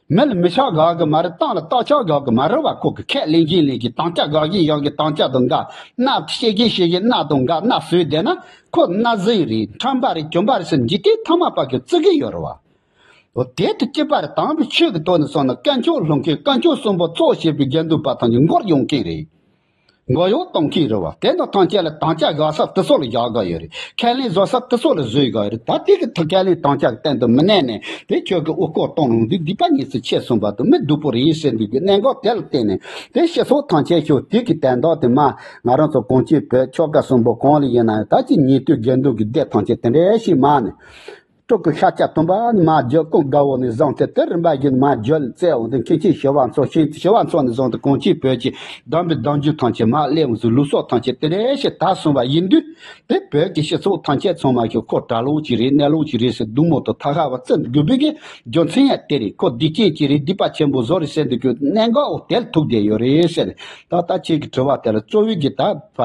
མི་ལ་མི་ཆགས་དགའ་གི་མ་རེད། གཏམ་ལ་རྟགས་ཆགས་དགའ་གི་མ་རེད་བ། ཁོ་གི་ཁས་ལེན་གྱིན་ལེན་གྱིན་དམ་བཅའ་དགའ་གིན་ཡག་གི་དམ་བཅའ་དང་འགལ། མནའ་བཤད་གིན་བཤད་གིན་མནའ་དང་འགལ། མནའ་ཟོས་བསྡད་ན་ཁོ་མནའ་ཟིན་རེད། ཁྲམ་པ་རེད། གྱོང་པ་རེད་ཟེར་འཇིག་རྟེན་ཐ་མལ་པ་གི་བརྩི་གི་ཡོད་རེད་བ། འོ་དེ་དང་གཅིག་པ་རེད། དམ་པའི་ཆོས་ཀྱི་ཐོག་ནས་སོང་ན་དཀོན་མཆོག་སློབ་མཁན་དཀོན་མཆོག་གསུམ་པོ་གཙོ་བྱས་པའི་དགེ་འདུན་པ་ཐམས་ཅད་མགོ་གཡོག་མཁན་རེད། མགོ་གཡོག་གཏོང་མཁན་རེད་བ། དེ་ནང་ཐམས་ཅད་ལ་དམ་བཅའ་བཞག་ས་དེ་ཚོ་ལ་བཞག་དགོས་ཡོད་རེད། ཁས་ལེན་བཟོ་ས་དེ་ཚོ་ལ་བཟོས་དགོས་ཡོད་རེད། ད་དེ་གི་ཐོག་ཁས་ལེན་དམ་བཅའ་གི་སྟེང་དུ་མི་གནས་ནས་དེ་ཁྱོད་ཀྱི་དབུ་སྐོར་གཏོང་རུང་འདི་སྡིག་པ་ཉེས་ཚུལ་ཆེ་སོང་བ་དང་མི་སྡུག་པོ་རེད་ཟེར་འདུག་གི་གནད་འགག་དེ་ལ་བརྟེན་ནས་དེ་སྤྱི་ཚོགས་ཐམས་ཅད་ཤོག་དེ་གི་དན་རྟགས་དེ་མ་ང་རང་ཚོ་གངས་ཅན་བོད་ཆོལ་ཁ་གསུམ་པོ་གང་ལ་ཡིན་ན་ཡང་ད་ཅི་ཉན་ཐོས་དགེ་འདུན་གྱི་སྡེ་ཐམས་ཅད་དེ་འདྲ་ཞིག་མ་ནས། སྤྲུལ་སྐུ་ཤཱཀྱ་ཐུབ་པ་ནས་མར་བརྒྱུད། ཀུན་དགའ་བོ་ནས་བཟུང་སྟེ་དེ་རིམ་པ་བཞིན་མར་བརྒྱུད་བཙལ་འོང་སྟེ་མཁན་ཆེན་ཞི་བ་འཚོ་ཞིང་ཞི་བ་འཚོ་ནས་བཟུང་སྟེ་གངས་ཅན་བོད་ཀྱི་སྡོམ་པའི་སྡོམ་རྒྱུན་ཐམས་ཅད་མར་སླེབས་འོང་ཟེར་ལུགས་སྲོལ་ཐམས་ཅད་དེ་འདྲ་ཞིག་དར་སོང་བ་ཡིན་དུས། དེ་བོད་ཀྱི་སྤྱི་ཚོགས་ཐམས་ཅད་ཚང་མ་ཞིག་ཁོ་གྲྭ་ལོག་ཅིག་རེད། གནས་ལོག་ཅིག་རེད་ཟེར་སྡུག་མོ་དང་ཐ་ཤལ་བ་བརྩི་དགོས་པའི་གི་རྒྱུ་མཚན་ཡང་དེ་རེད། ཁོ་སྡིག་ཅན་ཅིག་རེད། སྡིག་པ་ཆེན་པོ་བཟོ་རེད་ཟེར་འདུག་གི་གནད་འགག་འོ་དེར་ཐུག་བསྡད་ཡོད་རེད་ཟེར། ད་ལྟ་ཁྱེད་ཀྱི་དྲི་བ་དེ་ལ་གཙོ་བོའི་གི་ད་ཕ་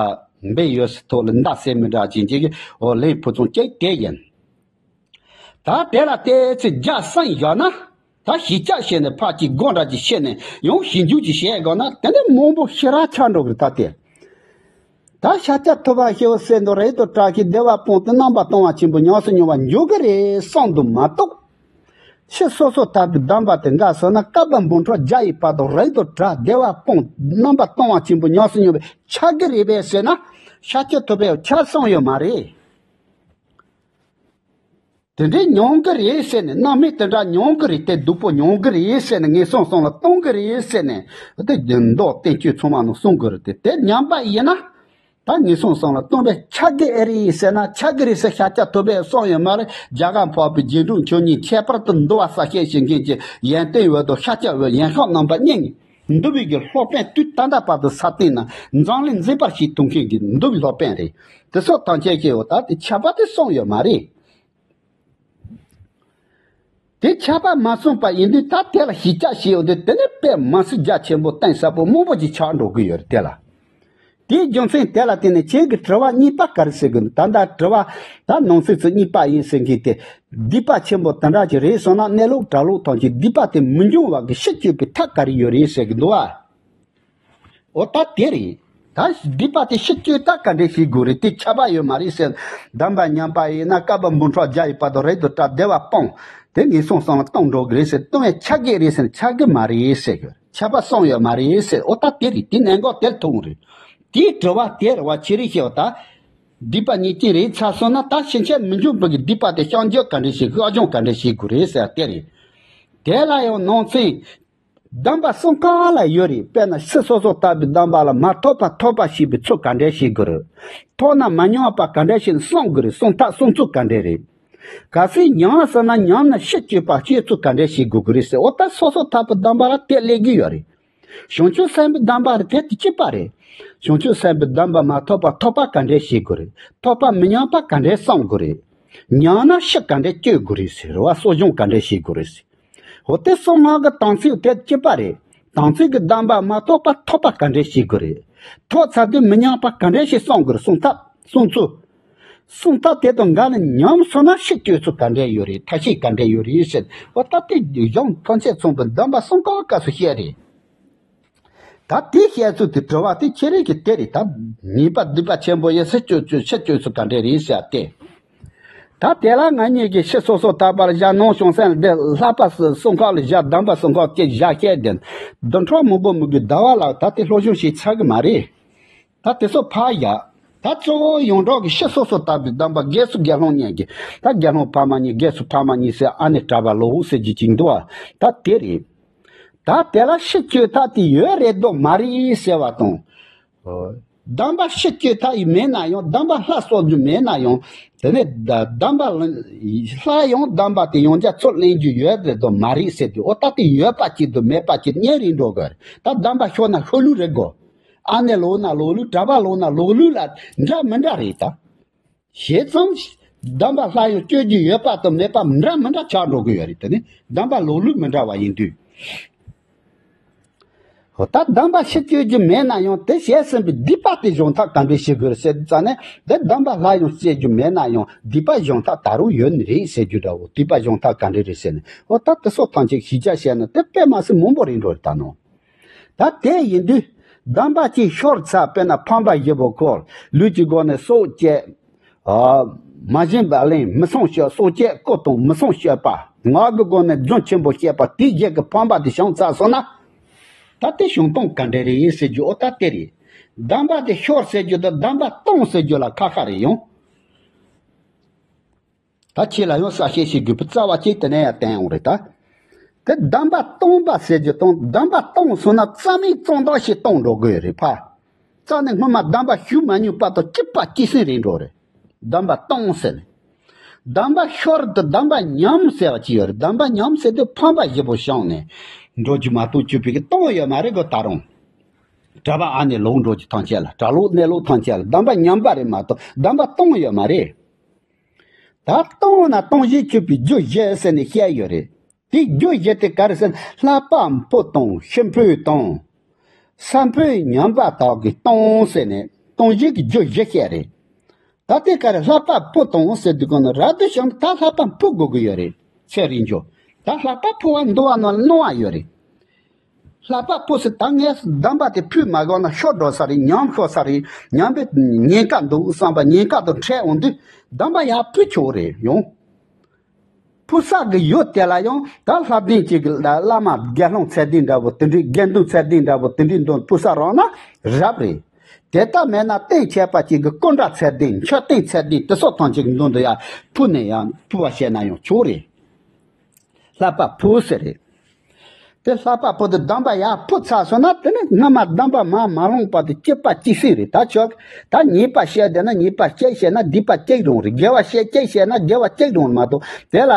འབེན་ཡོད་སའི་ཐོག་ལ་མདའ་གསེར་མི་འདྲ་ཅན་ཅིག་གི་འོ་ལན་ཕུལ་ཚུལ་གཅིག་དེ་ཡིན། ད་དེ་ལ་བལྟས་ཚེ་རྒྱ་སངས་བཞག་ན། ད་ཞི་ཆགས་བྱས་ནས་ཕར་གཅིག་སྒོ་འདྲ་གཅིག་ཕྱེ་ནས་ཡང་ཞིབ་འཇུག་ཅིག་བྱས་དགོས་ན་དེ་འདྲ་མང་པོ་ཞེ་དྲག་ཆགས་འགྲོ་གི་རེད། ད་དེ། ད་ཤཱཀྱ་ཐུབ་པ་ཞེས་པ་ཟེར་དུས་རིགས་དང་གྲགས་ཀྱི་བདེ་བ་སྤངས་ཏེ་རྣམ་པར་སྤངས་པ་ཆེན་པོ་ཉམས་སུ་མྱོང་བར་འགྱུར་གི་རེད་བསམ་དུ་མ་གཏོགས། ཕྱི་སོ་སོ་ཐར་པའི་སྡོམ་པ་དེ་འགལ་སོང་ན་བསྐལ་པ་འབུམ་ཕྲག་བརྒྱ་ཡི་བར་དུ་རིགས་དང་གྲགས་བདེ་བ་སྤངས་རྣམ་པར་སྤངས་པ་ཆེན་པོ་ཉམས་སུ་མྱོང་བའི་ཆགས་ཀྱི་རེད་པས་ཟེར་ན། ཤཱཀྱ་ཐུབ་པས་ཆགས་སོང་ཡོད་མ་རེད། དེ་འདྲའི་མྱོང་གི་རེད་ཟེར་ནས། རྣམ་སྨིན་དེ་འདྲ་མྱོང་གི་རེད། དེ་སྡུག་པོ་མྱོང་གི་རེད་ཟེར་ནས། ངན་སོང་གསུམ་ལ་ལྟུང་གི་རེད་ཟེར་ནས། དེ་མདོ་བསྟན་བཅོས་ཚང་མ་ནང་གསུང་གི་རེད། དེ་དེ་ཉམས་པ་ཡིན་ན། ད་ངན་སོང་གསུམ་ལ་ལྟུང་བའི་ཆགས་ཀྱི་ཨེ་རེད་ཟེར་ན། ཆགས་ཀྱི་རེད་ཟེར་ཤཱཀྱ་ཐུབ་པས་གསུངས་ཡོད་མ་རེད། རྒྱ་གར་འཕགས་པའི་རྗེས་འཇུག་མཆོག་གཉིས་ཁྱད་པར་དུ་འདུལ་བ་གསལ་བཤད་བྱེད་མཁན་གྱི་ཡོན་ཏན་འོད་དང་ཤཱཀྱ་འོད་ཡན་ཤག་རྣམ་པ་གཉིས་ནི། འདུལ་བའི་གི་སློབ་དཔོན་དུས་ད་ལྟ་བར་དུ་ས་སྟེང་ན་འཛམ་གླིང་མཛེས་པར་བྱེད་ཐུབ་མཁན་གྱི་འདུལ་བའི་སློབ་དཔོན་རེད། དེ་ཚོ་ཐམས་ཅད་ཀྱིས་འོ་ད་དེ་ཆགས་པ་དེ་གསུངས་ཡོད་མ་རེད། དེ་ཆགས་པ་མ་གསུངས་པ་ཡིན་དུས་ད་དེ་ལ་ཞིབ་ཆ་ཞིག་ཡོང་དུས་དེ་ནི་དཔེ་མི་སྲིད་རྒྱ་ཆེན་པོ་གཏིང་ཟབ་པོ་མང་པོ་ཅིག་ཆགས་འགྲོ་གི་ཡོད་རེད། དེ་ལ། དེའི་རྒྱུ་མཚན་དེ་ལ་བརྟེན་ནས་ཁྱེད་ཀྱི་དྲི་བ་གཉིས་པ་ག་རེ་ཟེར་གི་འདུག་ད་ལྟ་དྲི་བ་ད་ནང་གསེས་ཚོ་གཉིས་པ་ཡིན་ཟེར་མཁན་དེ། སྡིག་པ་ཆེན་པོ་དེ་འདྲ་ཅིག་རེད་སོང་ན་གནས་ལུགས་གྲྭ་ལུགས་ཐམས་ཅད་སྡིག་པ་དེ་མི་འབྱུང་བ་གི་ཕྱིར་བཅོས་པའི་ཐབས་ག་རེ་ཡོད་རེད་ཟེར་གི་འདུག་ཨ། འོ་ད་དེ་རེད། ད་སྡིག་པ་དེ་ཕྱིར་བཅོས་ད་ག་འདྲས་བྱེད་དགོས་རེད། དེ་ཁྱབ་པ་ཡོད་མ་རེད་ཟེར། སྡོམ་པ་ཉམས་པ་ཡིན་ན་བསྐལ་པ་འབུམ་ཕྲག་བརྒྱ་ཡི་བར་དུ་རིགས་དང་གྲགས་བདེ་བ་སྤངས། དེ་ངན་སོང་གསུམ་ལ་ལྟུང་འགྲོ་གི་རེད་ཟེར། ལྟུང་བའི་ཆགས་ཀྱི་རེད་ཟེར་ན་ཆགས་ཀྱི་མ་རེད་ཟེར་གི། ཁྱབ་པ་གསུངས་ཡོད་མ་རེད་ཟེར། འོ་ད་དེ་རེད། དེ་གནད་འགག་དེར་ཐུག་རེད། དེའི་དྲི་བ་དེ་རེད་བ། ཅི་རེད་ཞེས་པ་ད། སྡིག་པ་ཉེས་ཅན་རེད་ཚར་སོང་ན། ད་ཕྱིན་ཆད་མི་འབྱུང་བའི་གི་སྡིག་པ་དེ་བཤགས་འཇོག་ག་འདྲ་ཞིག་ཤར་སྦྱོང་ག་འདྲ་ཞིག་དགོས་རེད་ཟེར་དེ་རེད། དེ་ལ་ཡང་ནང་ཚན། སྡོམ་པ་གསུམ་ཀ་ལ་ཡོད་རེད། དཔེར་ན་ཕྱི་སོ་སོ་ལྟ་བུའི་སྡོམ་པ་ལ་མ་ཐོགས་པ་ཐོགས་པ་བྱེད་པའི་ཚུལ་ག་འདྲ་བྱེད་དགོས་རེད། ཐོགས་ན་མི་ཉམས་པ་ག་འདྲ་བྱས་ནས་སྲུང་དགོས་རེད། སྲུང་ཐབས་སྲུང་ཚུལ་ག་འདྲ་རེད། གལ་སྲིད་ཉམས་ཟེར་ན་ཉམས་ན་ཕྱིར་བཅོས་པ་བྱེད་ཚུལ་ག་འདྲ་བྱེད་དགོས་ཀྱི་རེད་ཟེར། འོ་ད་སོ་སོ་ལྟ་བུའི་སྡོམ་པ་ལ་དེ་སླེབས་ཀྱི་ཡོད་རེད། བྱང་ཆུབ་སེམས་དཔའི་སྡོམ་པ་རེད། དེ་དེ་གཅིག་པ་རེད། བྱང་ཆུབ་སེམས་དཔའི་སྡོམ་པ་མ་ཐོགས་པ་ཐོགས་པ་ག་འདྲ་བྱེད་དགོས་རེད། ཐོགས་པ་མི་ཉམས་པ་ག་འདྲ་སྲུང་དགོས་རེད། ཉམས་ན་ཕྱིར་ག་འདྲ་བཅོས་དགོས་རེད་ཟེར་བ། གསོ་སྦྱོང་ག་འདྲ་བྱེད་དགོས་རེད་ཟེར། འོ་དེ་གསང་སྔགས་ཀྱི་དམ་ཚིག་དེ་གཅིག་པ་རེད། དམ་ཚིག་གི་སྡོམ་པ་མ་ཐོགས་པ་ཐོགས་པ་ག་འདྲ་བྱེད་དགོས་རེད། ཐོགས་ཚར་དུས་མི་ཉམས་པ་ག་འདྲ་ཞིག་སྲུང་དགོས་རེད། སྲུང་ཐབས་སྲུང་ཚུལ། སྲུང་ཐབས་དེ་དང་འགལ་ནས་ཉམས་སོང་ན་ཕྱིར་བཅོས་ཚུལ་ག་འདྲ་ཡོད་རེད། ཐབས་ཤེས་ག་འདྲ་ཡོད་རེད་ཟེར། འོ་ད་དེ་གཞུང་ཐམས་ཅད་མཚུངས་པའི་སྡོམ་པ་གསུམ་ཀ་སྐབས་སུ་བཤད་རེད། ད་དེ་བཤད་ཚུལ་དེ་དྲི་བ་དེ་ཁྱེད་རང་གི་དེ་རེད། ད་ཉེས་པ་སྡིག་པ་ཆེན་པོ་ཡིན་ཟེར་བཅོས་བཅོས་ཕྱིར་བཅོས་ཚུལ་ག་འདྲ་རེད་ཟེར་ཏེ། ད་དེ་ལ་ང་གཉིས་ཀྱིས་ཕྱི་སོ་སོ་ལྟ་བུར་བཞག་ནང་བྱང་སེམས་ལ་བསྡད། ལྷག་པ་གསུམ་ཁག་ལ་བཞག་སྡོམ་པ་གསུམ་ཁག་གཅིག་བཞག་བཤད་དེ། བདུན་ཕྲག་མང་པོ་མི་དགོས་ཟླ་བ་ལ་ད་དེ་སློབ་སྦྱོང་བྱས་ཚར་གི་མ་རེད། ད་དེ་ཚོ་ཕར་བཞག་ད་གཙོ་བོ་ཡོངས་གྲགས་ཀྱི་ཕྱི་སོ་སོ་ལྟ་བུའི་སྡོམ་པ། དགེ་ཚུལ་དགེ་སློང་གཉིས་ཀྱི། ད་དགེ་སློང་ཕ་མ་གཉིས། དགེ་ཚུལ་ཕ་མ་གཉིས་ཟེར། ཨ་ནེ་གྲྭ་པ་ལོ་ཟེར་རྒྱུ་ཅིག་འདུག་བ། ད་དེ་རེད། ད་དེ་ལ་ཕྱིར་བཅོས་ཐབས་དེ་ཡོད་རེད་དོ་མ་རེད་ཟེར་བ་དང་། སྡོམ་པ་ཕྱིར་བཅོས་ཐབས་ཡིན་མེད་ན་ཡང་། སྡོམ་པ་སླར་གསོ་རྒྱུ་མེད་ན་ཡང་། དེ་ནས་ད་སྡོམ་པ་ལ་སླར་ཡང་སྡོམ་པ་དེ་ཡང་བསྐྱར་ཚུར་ལེན་རྒྱུ་ཡོད་རེད་དོ་མ་རེད་ཟེར་དུས། འོ་ད་དེ་ཡོད་པ་གཅིག་དང་མེད་པ་གཅིག་གཉིས་རེད་འགྲོ་གི་རེད། ད་སྡོམ་པ་ཤོར་ན་ཤོར་ལུགས་རེད་གོ། ཨ་ནེ་ལོག་ན་ལོག་ལུགས། གྲྭ་པ་ལོག་ན་ལོག་ལུགས་ལ་འདྲ་མི་འདྲ་རེད་ད། བྱས་ཙང་། སྡོམ་པ་སླར་ཡང་བཅོས་རྒྱུ་ཡོད་པ་དང་མེད་པ་འདྲ་མི་འདྲ་ཆགས་འགྲོ་གི་ཡོད་རེད། དེ་ནི་སྡོམ་པ་ལོག་ལུགས་མི་འདྲ་བ་ཡིན་དུས། འོ་ད་སྡོམ་པ་ཕྱིར་བཅོས་རྒྱུ་མེད་ན་ཡང་། དེ་བྱས་ཟིན་པའི་སྡིག་པ་དེ་སྦྱོང་ཐབས་ག་འདྲ་བྱེད་དགོས་རེད་ཟེར་ཙང་ནས། དེ་སྡོམ་པ་སླར་ཡང་བཅོས་རྒྱུ་མེད་ན་ཡང་སྡིག་པ་སྦྱོང་ཐབས་ད་རུང་ཡོད་ནི་རེད་ཟེར་རྒྱུ་འདྲ་བོ། སྡིག་པ་སྦྱོང་ཐབས་ག་འདྲ་རེད་ཟེར་ནས། འོ་ད་དེ་སོགས་ཐམས་ཅད་ཞིབ་ཆ་བཤད་ན་དེ་དཔེ་མ་སྲིད་མང་པོ་རེད་འགྲོ་རེད་ད་ནོ། ད་དེ་ཡིན་དུས། སྡོམ་པ་གཅིག་ཤོར་ཚར། དཔེར་ན་ཕོངས་པ་བཞི་པོ་སྐོར། ལུས་ཀྱི་སྒོ་ནས་སྲོག་བཅད། ཨ། མ་བྱིན་པ་གླེང་། མི་ཚངས་སྤྱོད། སྲོག་བཅད། རྐུ་དང་མི་ཚངས་སྤྱོད་པ། ངག་གི་སྒོ་ནས་རྫུན་ཆེན་པོ་བཤད་པ། དེའི་རྗེས་ཀྱི་ཕོངས་པ་དེ་བྱུང་ཚར་སོང་ན། ད་དེ་བྱུང་སྟངས་ག་འདྲ་རེད་ཟེར་རྒྱུ། འོ་ད་དེ་རེད། སྡོམ་པ་དེ་ཤོར་ཟེར་རྒྱུ་དང་སྡོམ་པ་གཏོང་ཟེར་རྒྱུ་ལ་ཁ་ཁ་རེད་ཡོང་། ད་ཁྱེད་ལ་ཡང་གསལ་བཤད་བྱེད་དགོས་པའི་རྩ་བ་གཅིག་དེ་ནས་ཡང་བསྟན་ཡོང་རེད་ད། དེ་སྡོམ་པ་གཏོང་བ་ཟེར་རྒྱུ་དང་། སྡོམ་པ་གཏོང་སོང་ན་རྩ་མེད་གཙང་དག་ཞིག་གཏོང་འགྲོ་དགོས་རེད་ཕ། རྩ་ནས་སྔོན་མ་སྡོམ་པ་ཞུ་མ་མྱོང་བར་དུ་གཅིག་པ་གཅིག་སེམས་རེད་འགྲོ་རེད། སྡོམ་པ་གཏོང་ཟེར་ནས། སྡོམ་པ་ཤོར་དུ་སྡོམ་པ་ཉམས་ཟེར་བ་ཅིག་ཡོད་རེད། སྡོམ་པ་ཉམས་ཟེར་དུས་ཕོངས་པ་བཞི་པོ་བྱུང་ནས་འགྲོ་རྒྱུ་མ་གཏོགས་ཆོག་པའི་གི་གཏོང་ཡོད་མ་རེད་གོ་ད་རུང་། གྲྭ་པ་ཨ་ནེ་ལོག་འགྲོ་རྒྱུ་ཐམས་ཅད་ལ། གྲྭ་ལོག་གནས་ལོག་ཐམས་ཅད་ལ་སྡོམ་པ་ཉམས་པ་རེད་མ་གཏོགས་སྡོམ་པ་གཏོང་ཡོད་མ་རེད། ད་གཏོང་ན་གཏོང་བྱེད་ཆོག་པའི་རྒྱུ་བཞི་ཟེར་ནས་བཤད་ཡོད་རེད། དེ་རྒྱུ་བཞི་དེ་ག་རེ་ཟེར་ན། བསླབ་པ་ཕུད་དང་ཕྱི་ཕུད་དང་། ས་ཕུད་ཉམས་པ་དག་གིས་གཏོང་ཟེར་ནས་གཏོང་བྱེད་ཀྱི་རྒྱུ་བཞི་བཤད་རེད། ད་དེ་ག་རེ། བསླབ་པ་ཕུད་དང་ཟེར་དུས་གོང་ན་རབ་ཏུ་བྱུང་ད་བསླབ་པ་ཕུད་དགོས་ཀྱི་ཡོད་རེད། ཚེ་རིང་རྒྱུ། ད་བསླབ་པ་ཕུད་པ་འདུལ་བ་ནང་གནང་བ་ཡོད་རེད། བསླབ་པ་ཕུད་ཟེར། ད་ངས་སྡོམ་པ་དེ་ཕུད་མ་དགོས་ན་ཤོར་འགྲོ་ས་རེད། ཉམས་ཤོར་ས་རེད། ཉམས་པའི་ཉེན་ཁ་འདུག་བསམ་པ་ཉེན་ཁ་དང་འཕྲད་འོང་དུས་སྡོམ་པ་ཡར་ཕུད་ཆོག་རེད་ཡོང་། ཕུད་ས་གི་ཡུལ་དེ་ལ་ཡང་ད་བསླབ་ལྡན་གཅིག་གི་བླ་མ་དགེ་སློང་ཚད་ལྡན་འདྲ་བོ་དེ་འདྲའི། དགེ་འདུན་ཚད་ལྡན་འདྲ་བོ་དེ་འདྲའི་མདུན་ཕུད་ས་རག་ན་རབ་རེད། དེ་ལྟ་མེད་ན་གཏན་ཁྱད་པར་ཅན་གྱི་སྐུ་འདྲ་ཚད་ལྡན། མཆོད་རྟེན་ཚད་ལྡན་དེ་སོགས་ཐམས་ཅད་ཀྱི་མདུན་དུ་ཡར་ཕུད་ནས་ཡང་ཕུད་པ་བཤད་ན་ཡང་ཆོག་རེད། བསླབ་པ་ཕུད་ཟེར་རེད། དེ་བསླབ་པ་ཕུད་དེ་སྡོམ་པ་ཡར་ཕུད་ཚར་སོང་ན། དེ་ནས་སྔ་མ་སྡོམ་པ་མར་མ་ལོངས་བར་དུ་གཅིག་པ་གཅིག་སེམས་རེད། ད་ཆོག་ད་ཉེས་པ་བཤད་བསྡད་ན་ཉེས་པ་གཅིག་བཤད་ན་སྡིག་པ་གཅིག་རང་རེད། དགེ་བ་བཤད་གཅིག་བཤད་ན་དགེ་བ་གཅིག་རང་རེད་མ་གཏོགས། དེ་ལ་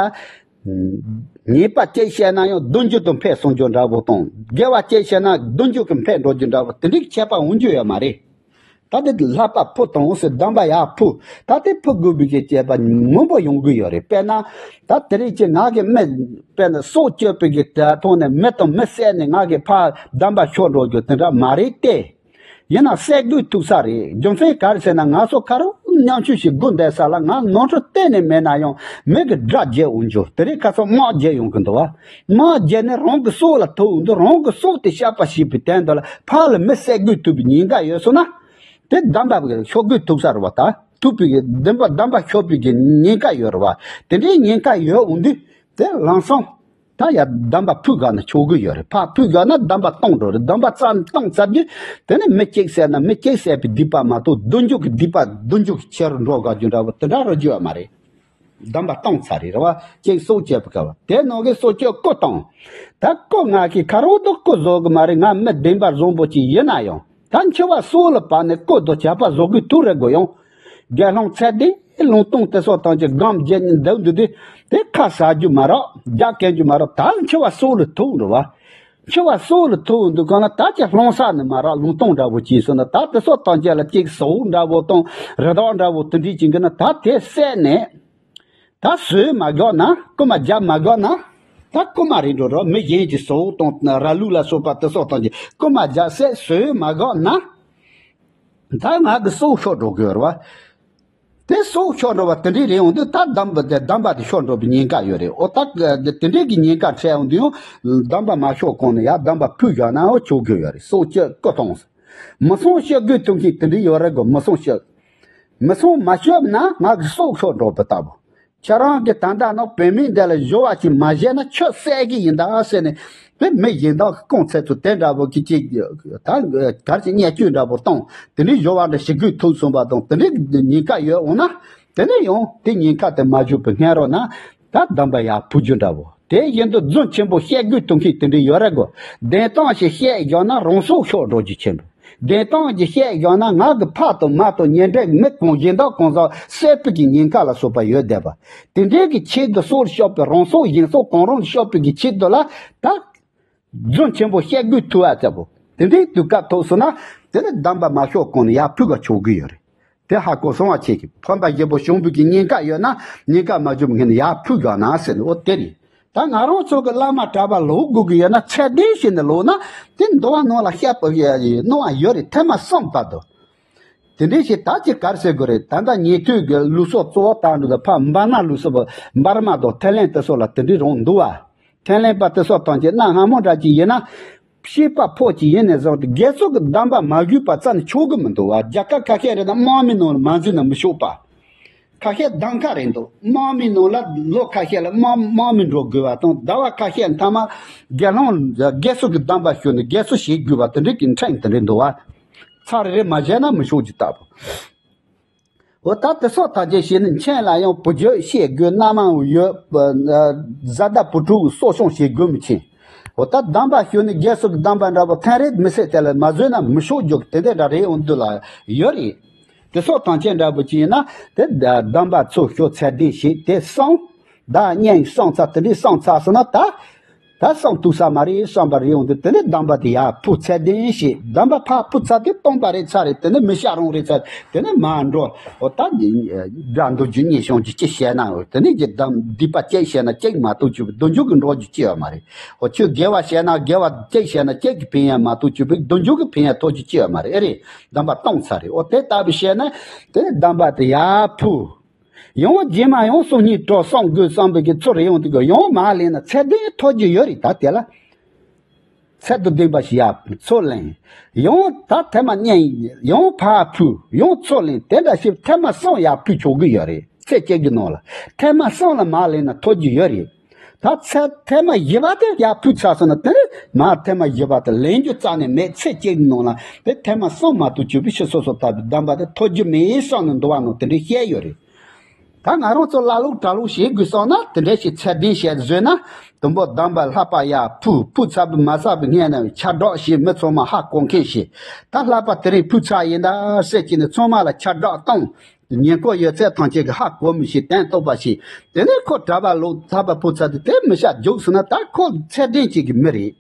ཉེས་པ་གཅིག་བཤད་ན་ཡང་བདུན་ཅུ་དུ་འཕེལ་གསུང་རྒྱུ་འདྲ་བོ་དང་། དགེ་བ་གཅིག་བཤད་ན་བདུན་ཅུ་གི་འཕེལ་འགྲོ་རྒྱུ་འདྲ་བོ་དེ་འདྲའི་ཁྱད་པར་འོང་རྒྱུ་ཡོད་མ་རེད། ད་དེ་བསླབ་པ་ཕུད་དང་ཟེར། སྡོམ་པ་ཡར་ཕུད། ད་དེ་ཕུད་དགོས་པའི་གི་བྱེད་པ་མང་པོ་ཡོང་གི་ཡོད་རེད། དཔེར་ན། ད་དེ་རིང་ཅིག་ང་གི་མི། དཔེར་ན་སྲོག་གཅོད་པའི་གི་དེ་ཐོག་ནས་མི་དང་མི་བསད་ནས་ང་གི་ཕར་སྡོམ་པ་ཤོར་འགྲོ་རྒྱུ་དེ་འདྲ་མ་རེད་དེ། ཡིན་ན་བསད་དགོས་ཐུག་ས་རེད། རྒྱུ་མཚན་ག་རེ་ཟེར་ན། ང་ཚོ་ཁ་རོག་མཉམ་ཞུགས་ཤིག་སྒུག་བསྡད་ས་ལ། ང་ནོར་འཁྲུལ་གཏན་ནས་མེད་ན་ཡང་མི་གི་དགྲ་བརྗེད་འོང་རྒྱུ་དེ་རིང་ཁ་སང་དམག་བརྗེད་ཡོང་གི་འདུག་བ། དམག་བརྗེད་ནས་རང་གི་སྲོག་ལ་ཐུག་འོང་དུས། རང་གི་སྲོག་དེ་བཤགས་པ་བྱེད་པའི་དོན་དུ་ལ་ཕར་ལ་མི་བསད་དགོས་ཐུག་པའི་ཉེན་ཁ་ཡོད་སོང་ན། དེ་སྡོམ་པ་ཤོར་དགོས་ཐུག་ས་རེད་བ། ད་ཐུག་པའི་གི་སྡོམ་པ་སྡོམ་པ་ཤོར་བའི་གི་ཉེན་ཁ་ཡོད་རེད་བ། དེ་འདྲའི་ཉེན་ཁ་ཡོད་འོང་དུས་དེ་ལམ་སང་ ད་ཡ་སྡོམ་པ་ཕུལ་དགོས་ན་ཆོག་གི་ཡོད་རེད། ཕར་ཕུལ་དགོས་ན་སྡོམ་པ་གཏོང་འགྲོ་རེད། སྡོམ་པ་ཙམ་གཏོང་ཚར་རྗེས་དེ་ནས་མི་གཅིག་བསད་ན་མི་གཅིག་བསད་པའི་སྡིག་པ་མ་གཏོགས་སྡུག་འཇུག་གི་སྡིག་པ་སྡུག་འཇུག་གི་ཆེ་རུ་འགྲོ་དགོས་རྒྱུ་འདྲ་བོ་དེ་འདྲ་རོ་རྒྱུ་བ་མ་རེད། སྡོམ་པ་གཏོང་ཚར་རེད། རེད་བ། གཅིག་སྲོག་གཅོད་པའི་སྐབས་དེ་ནང་གི་སྲོག་གཅོད་སྐུ་གཏོང་། ད་སྐུ་ང་གིས་ཁ་རོག་ཏུ་སྐུ་བཟོ་གི་མ་རེད། ང་མི་བདེན་པ་བཟང་པོ་ཅིག་ཡིན་ན་ཡང་། ད་འཆི་བ་སྲོག་ལ་བབས་ནས་སྐུ་དང་བྱ་བ་བཟོ་དགོས་ཐུག་རེད་དགོས་ཡང་། དགེ་སློང་ཚད་ལྡན་ལུང་སྟོང་དེ་སོགས་ཐམས་ཅད་སྒོམ་བརྒྱབ་ནས་འདུག་འདུག་དུས་དེ་ཁ་ཟ་རྒྱུ་མ་རག་རྒྱག་གན་རྒྱུ་མ་རག་ད་འཆི་བ་སྲོག་ལ་ཐུག་འགྲོ་བ། འཆི་བ་སྲོག་ལ་ཐུག་འདུག་གང་ན་ད་ཅི་སློང་ས་ནི་མ་རག་ལུང་སྟོང་འདྲ་བོ་ཅིག་སོང་ན་ད་དེ་སོགས་ཐམས་ཅད་ལ་ཅིག་ཟོག་འདྲ་བོ་དང་རི་དྭགས་འདྲ་བོ་དེ་འདྲས་ཅིག་གི་ན་ད་དེ་བསད་ནས། ད་ཟོས་མ་དགོས་ན་རྐུ་མ་རྒྱག་མ་དགོས་ན། ད་རྐུ་མ་རེད་འགྲོ་རོགས། མི་གཞན་གྱི་ཟོག་དང་ར་ལུག་ལ་སོགས་པ་དེ་སོགས་དང་གི་རྐུ་མ་རྒྱག་བསད་ཟོས་མ་དགོས་ན། ད་ང་གི་སྲོག་ཤོར་འགྲོ་གི་ཡོད་རེད་བ། དེ་སྲོག་ཤོར་འགྲོ་བ་དེ་འདྲའི་རེད་འོང་དུས་ད་སྡོམ་པ་དེ་སྡོམ་པ་དེ་ཤོར་འགྲོ་བའི་ཉེན་ཁ་ཡོད་རེད། ཨོ་ད་དེ་འདྲའི་གི་ཉེན་ཁ་འཕྲད་འོང་དུས་ཡང་སྡོམ་པ་མ་ཤོར་གོང་ནས་ཡ་སྡོམ་པ་ཕུལ་བཞག་ན་ཨོ་ཆོག་གི་ཡོད་རེད། སྲོག་གཅོད་སྐུ་གཏོང་། མི་སྲུང་སྐྱོབ་དགོས་ཐུག་མཁན་དེ་འདྲའི་ཡོད་རེད་གོ། མི་སྲུང་སྐྱོབ། མི་སྲུང་མ་སྐྱོབ་ན་ང་གི་སྲོག་ཤོར་འགྲོ་བ་ལྟ་བུ། ཁྱེད་རང་གི་ད་ལྟ་ནང་བོད་མི་འདི་ལ་སྦྱོར་བ་ཅིག་མ་བྱས་ན་ཁྱོད་བསད་ཀྱི་ཡིན་ད་ཟེར་ནས་བོད་མི་གཞན་དག་གི་རྐང་ཚད་ཚོ་དེ་འདྲ་བོ་གི་ཅིག་ད་གར་གྱི་བརྙས་བཅོས་འདྲ་བོ་བཏང་དེ་འདྲའི་སྦྱོར་བ་འདྲ་ཞིག་དགོས་ཐུག་སོང་བ་དང་དེ་འདྲའི་ཉེན་ཁ་ཡོད་འོང་ན་དེ་ནས་ཡང་དེ་ཉེན་ཁ་དེ་མ་བྱུང་བའི་སྔོན་རོགས་ན་ད་སྡོམ་པ་ཡར་ཕུལ་རྒྱུ་འདྲ་བོ། དེ་བཞིན་དུ་རྫུན་ཆེན་པོ་བཤད་དགོས་ཐུག་མཁན་དེ་འདྲ་ཡོད་རེད་གོ། བདེན་སྟངས་ཤིག་བཤད་བཞག་ན་རང་སྲོག་ཤོར་འགྲོ་རྒྱུ་ཆེན་པོ། བདེན་སྟངས་ཀྱི་བཤད་བཞག་ན་ང་གི་ཕ་དང་མ་དང་ཉེ་འབྲེལ་མི་གང་གཞན་དག་གང་ཟག་བསད་པའི་གི་ཉེན་ཁ་ལ་སོགས་པ་ཡོད་བསྡད་པ། དེ་འདྲའི་གི་ཆེད་དུ་སྲོག་བཤད་པའི་རང་སྲོག་གཞན་སྲོག་གང་རུང་བཤད་པའི་གི་ཆེད་དུ་ལ་ད་རྫུན་ཆེན་པོ་བཤད་དགོས་ཐུག་ཨ་ཙེ་པོ། དེ་འདྲའི་དུས་སྐབས་ཐོག་སོང་ན་དེ་ནི་སྡོམ་པ་མ་ཤོར་གོང་ནས་ཡར་ཕུལ་ག་ཆོག་གི་ཡོད་རེད། དེ་ཧ་གོ་སོང་བ་ཁྱེད་ཀྱིས་ཕན་པ་བཞི་པོ་བྱུང་བའི་གི་ཉེན་ཁ་ཡོད་ན་ཉེན་ཁ་མ་བྱུང་ངས་ནི་ཡར་ཕུལ་དགོས་ན་ཟེར་ནས་འོ་དེ་རེད། ད་ང་རང་ཚོ་གི་བླ་མ་གྲྭ་པ་ལོག་དགོས་ཀྱི་ཡོད་ན་ཚད་ལྡན་བྱས་ནས་ལོག་ན་དེ་འདུལ་བ་ནང་ལ་བཤད་པ་ཡ་ཡི་གནང་བ་ཡོད་རེད། ཐེངས་མ་གསུམ་བར་དུ། དེ་འདྲའི་ཞིག་ད་ཅི་གར་ཟེར་དགོས་རེད། ད་ལྟ་ཉན་ཐོས་ཀྱི་ལུགས་སྲོལ་གཙོ་བོ་དང་འདུག་ད་ཕ་འབར་མ་ལུགས་སྲོལ་འབར་མ་དང་ཐའི་ལེན་དེ་སོགས་ལ་དེ་འདྲའི་རང་འདུལ་བ། ཐའི་ལེན་པ་དེ་སོགས་དང་ཅི་གནའ་སྔ་མོ་འདྲ་ཅིག་ཡིན་ན། བཤད་པ་ཕོ་ཅིག་ཡིན་ནས་བཟུང་སྟེ་དགེ་ཚུལ་གྱི་སྡོམ་པ་མ་ཞུས་པ་རྩ་ནས་ཆོག་གི་མི་འདུག་བ། རྒྱལ་ཁབ་ཁ་ཤས་རེད་ན་དམག་མིའི་ནང་ལ་མ་འཛུལ་ན་མི་ཆོག་པ། ཁ་ཤས་གདམ་ཁ་རེད་འདུག་དམག་མིའི་ནང་ལ་ལོ་ཁ་ཤས་ལ་དམག་དམག་མི་འགྲོ་དགོས་པ་དང་ཟླ་བ་ཁ་ཤས་མཐའ་མ་དགེ་སློང་དགེ་ཚུལ་གྱི་སྡོམ་པ་ཞུས་ནས་དགེ་ཚུལ་བྱེད་དགོས་པ་དེ་འདྲའི་གི་ཕྲན་དེ་འདྲའི་འདུག་བ། ཚར་རེ་རེ་མ་བྱས་ན་མི་ཆོག་ཅིག་ལྟ་བུ། འོ་ད་དེ་སོགས་ཐམས་ཅད་བྱས་ནས་མཆན་ལ་ཡང་བུ་རྒྱུད་བཤད་དགོས་རྣམ་མང་ཡོད། བཟའ་ཟླ་བུ་ཕྲུག་གསོ་སྐྱོང་བྱེད་དགོས་མི་ཆེ། འོ་ད་སྡོམ་པ་ཞུས་ནས་དགེ་ཚུལ་གྱི་སྡོམ་པ་འདྲ་པོ་ཐེངས་རེ་མི་ཚེ་དེ་ལ་མ་བཟོས་ན་མི་ཆོག་རྒྱུ་དེ་འདྲ་འདྲ་རེ་འོང་དུས་ལ་ཡོད་རེད། དེ་སོགས་ཐམས་ཅད་འདྲ་པོ་ཅིག་ཡིན་ན་དེ་སྡོམ་པ་ཚོ་ཤོ་ཚད་ལྡན་ཞིག་དེ་སོང་། བདག་གཉེན་སོང་ཚར་དེ་འདྲའི་སོང་ཚར་སོང་ན་ད། ད་སོང་ཐུག་ས་མ་རེད་བསམ་པ་རེད་འོང་དུས་དེ་ནས་སྡོམ་པ་དེ་ཡར་ཕུལ་ཚད་ལྡན་ཞིག་སྡོམ་པ་ཕར་ཕུལ་ཚར་དུས་སྟོང་པ་རེད་ཚར་རེད། དེ་ནས་མི་ཤ་རུང་རེད་ཚར་དེ་ནས་མར་འགྲོ། འོ་ད་དགྲ་འདུལ་རྒྱུ་གཉེན་སྐྱོང་རྒྱུ་ཅི་བྱས་ན་འོ་དེ་ནས་ཀྱི་སྡོམ་སྡིག་པ་གཅིག་བྱས་ན་གཅིག་མ་གཏོགས་ཆོས་སྡུག་འཇུག་གི་འགྲོ་རྒྱུ་ཅི་ཡོད་མ་རེད། འོ་ཆོས་དགེ་བ་བྱས་ན་དགེ་བ་གཅིག་བྱས་ན་གཅིག་གི་ཕན་ཡོན་མ་གཏོགས་ཆོས་སྡུག་འཇུག་གི་ཕན་ཡོན་ཐོབ་རྒྱུ་ཅི་ཡོད་མ་རེད། ཨེ་རེད། སྡོམ་པ་སྟོང་ཚར་རེད། འོ་དེ་ལྟ་བུ་བྱས་ན་དེ་སྡོམ་པ་དེ་ཡར་ཕུལ། ཡང་རྗེས་མ་ཡང་སང་ཉིན་གྲོགས་སང་དགོས་བསམ་པའི་གི་ཚུལ་རེ་ཡོང་དུས་ཀྱི་ཡང་མ་ལེན་ན་ཚད་ལྡན་ཐོབ་རྒྱུ་ཡོད་རེད། ད་དེ་ལ་ཚད་དུ་ལྡན་པ་ཞིག་ཡར་ཚུར་ལེན། ཡང་ད་ཐེངས་མ་གཉིས་ཡང་ཕར་ཕུལ་ཡང་ཚུར་ལེན་དེ་འདྲ་ཞིག་ཐེངས་མ་གསུམ་ཡར་ཕུལ་ཆོག་གི་ཡོད་རེད། ཚེ་གཅིག་གི་ནང་ལ་ཐེངས་མ་གསུམ་ལ་མ་ལེན་ན་ཐོབ་རྒྱུ་ཡོད་རེད། ད་ཚད་ཐེངས་མ་བཞི་པ་དེ་ཡར་ཕུལ་ཚར་སོང་ན་དེ་ནས་མར་ཐེངས་མ་བཞི་པ་དེ་ལེན་རྒྱུ་རྩ་ནས་མེད། ཚེ་གཅིག་གི་ནང་ལ་དེ་ཐེངས་མ་གསུམ་མ་གཏོགས་ཆོས་པའི་ཕྱི་སོ་སོ་ལྟ་བུའི་སྡོམ་པ་དེ་ཐོབ་རྒྱུ་མེད་བསམ་ནས་འདུལ་བ་ནང་དེ་འདྲའི་བཤད་ཡོད་རེད། ད་ང་རང་ཚོ་བླ་ལུག་གྲྭ་ལུག་བྱེད་དགོས་བསམ་ན་དེ་འདྲ་ཞིག་ཚད་ལྡན་བྱས་བཟོས་ན་དུམ་བུ་སྡོམ་པ་ལྷག་པ་ཡར་ཕུལ། ཕུལ་ཚར་བའི་མ་ཚར་བའི་སྔོན་ན་ཁྱབ་བསྒྲགས་བྱས་མི་ཚང་མ་ཧ་གོ་མཁན་བྱས། ད་ལྷག་པ་དེ་རིང་ཕུལ་ཚར་ཡིན་ད་ཟེར་གྱི་ནས་ཚང་མ་ལ་ཁྱབ་བསྒྲགས་བཏང་། ཉེན་ཁ་ཡོད་ཚད་ཐམས་ཅད་ཀྱིས་ཧ་གོ་མི་ཤེས་དོན་རྟོགས་པ་ཤེས། དེ་ནས་ཁོ་གྲྭ་པ་ལོག་ཚར་བ་ཕུལ་ཚར་དུས་དེ་མི་ཤ་རྒྱུགས་སོང་ན་ད་ཁོ་ཚད་ལྡན་ཅིག་གི་མི་རེད།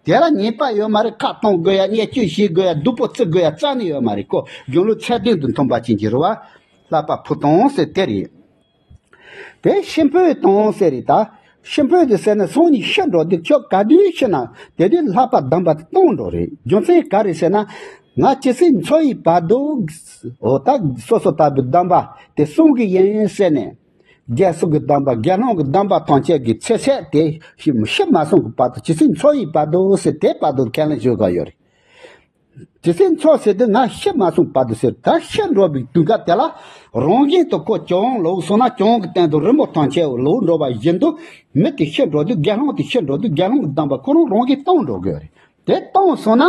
དེ་ལ་ཉེས་པ་ཡོད་མ་རེད། ཁ་གཏོང་དགོས་ཡ་བརྙས་བཅོས་བྱེད་དགོས་ཡ་སྡུག་པོ་བརྩི་དགོས་ཡ་རྩ་ནས་ཡོད་མ་རེད། ཁོ་རྒྱུན་ལུགས་ཚད་ལྡན་དུ་མཐུན་པ་ཅན་གྱི་རེད་བ། ལྷག་པ་ཕུལ་དང་ཟེར་དེ་རེད། དེ་ཤི་འཕོས་དང་ཟེར་རེད་ད། ཤི་འཕོས་དེ་ཟེར་ན་སང་ཉིན་ཤི་འགྲོ་དུས་ཁྱོད་ག་དུས་ཤི་ན་དེ་དུས་ལྷག་པ་སྡོམ་པ་དེ་གཏོང་འགྲོ་རེད། རྒྱུ་མཚན་ག་རེ་ཟེར་ན། ང་ཇི་སྲིད་འཚོ་ཡི་བར་དུ། འོ་ད་སོ་སོ་ལྟ་བུའི་སྡོམ་པ་དེ་སྲུང་གི་ཡིན་ཟེར་ནས། དགེ་ཚུལ་གྱི་སྡོམ་པ་དགེ་སློང་གི་སྡོམ་པ་ཐམས་ཅད་ཀྱི་ཚེ་ཚད་དེ་ཤི་མ་སོང་གི་བར་དུ་ཇི་སྲིད་འཚོ་ཡི་བར་དུ་ཟེར་དེ་བར་དུ་ཁས་ལེན་ཞུ་དགོས་ཡོད་རེད། དེ་ཚེ་འཚོ་ཟེར་དུས་ང་ཤི་མ་སོང་བར་དུ་ཟེར། ད་ཤི་འགྲོ་བའི་དུས་སྐབས་དེ་ལ་རང་བཞིན་དུ་ཁོ་བྱ་འོང་ལོག་སོང་ན་བྱ་འོང་གི་སྟེང་དུ་རི་མོ་ཐང་ཆད་ལོག་འགྲོ་བ་བཞིན་དུ། མི་དེ་ཤི་འགྲོ་དུས་དགེ་སློང་དེ་ཤི་འགྲོ་དུས་དགེ་སློང་གི་སྡོམ་པ་ཁོ་རང་རང་གིས་གཏོང་འགྲོ་དགོས་རེད། དེ་གཏོང་སོང་ན་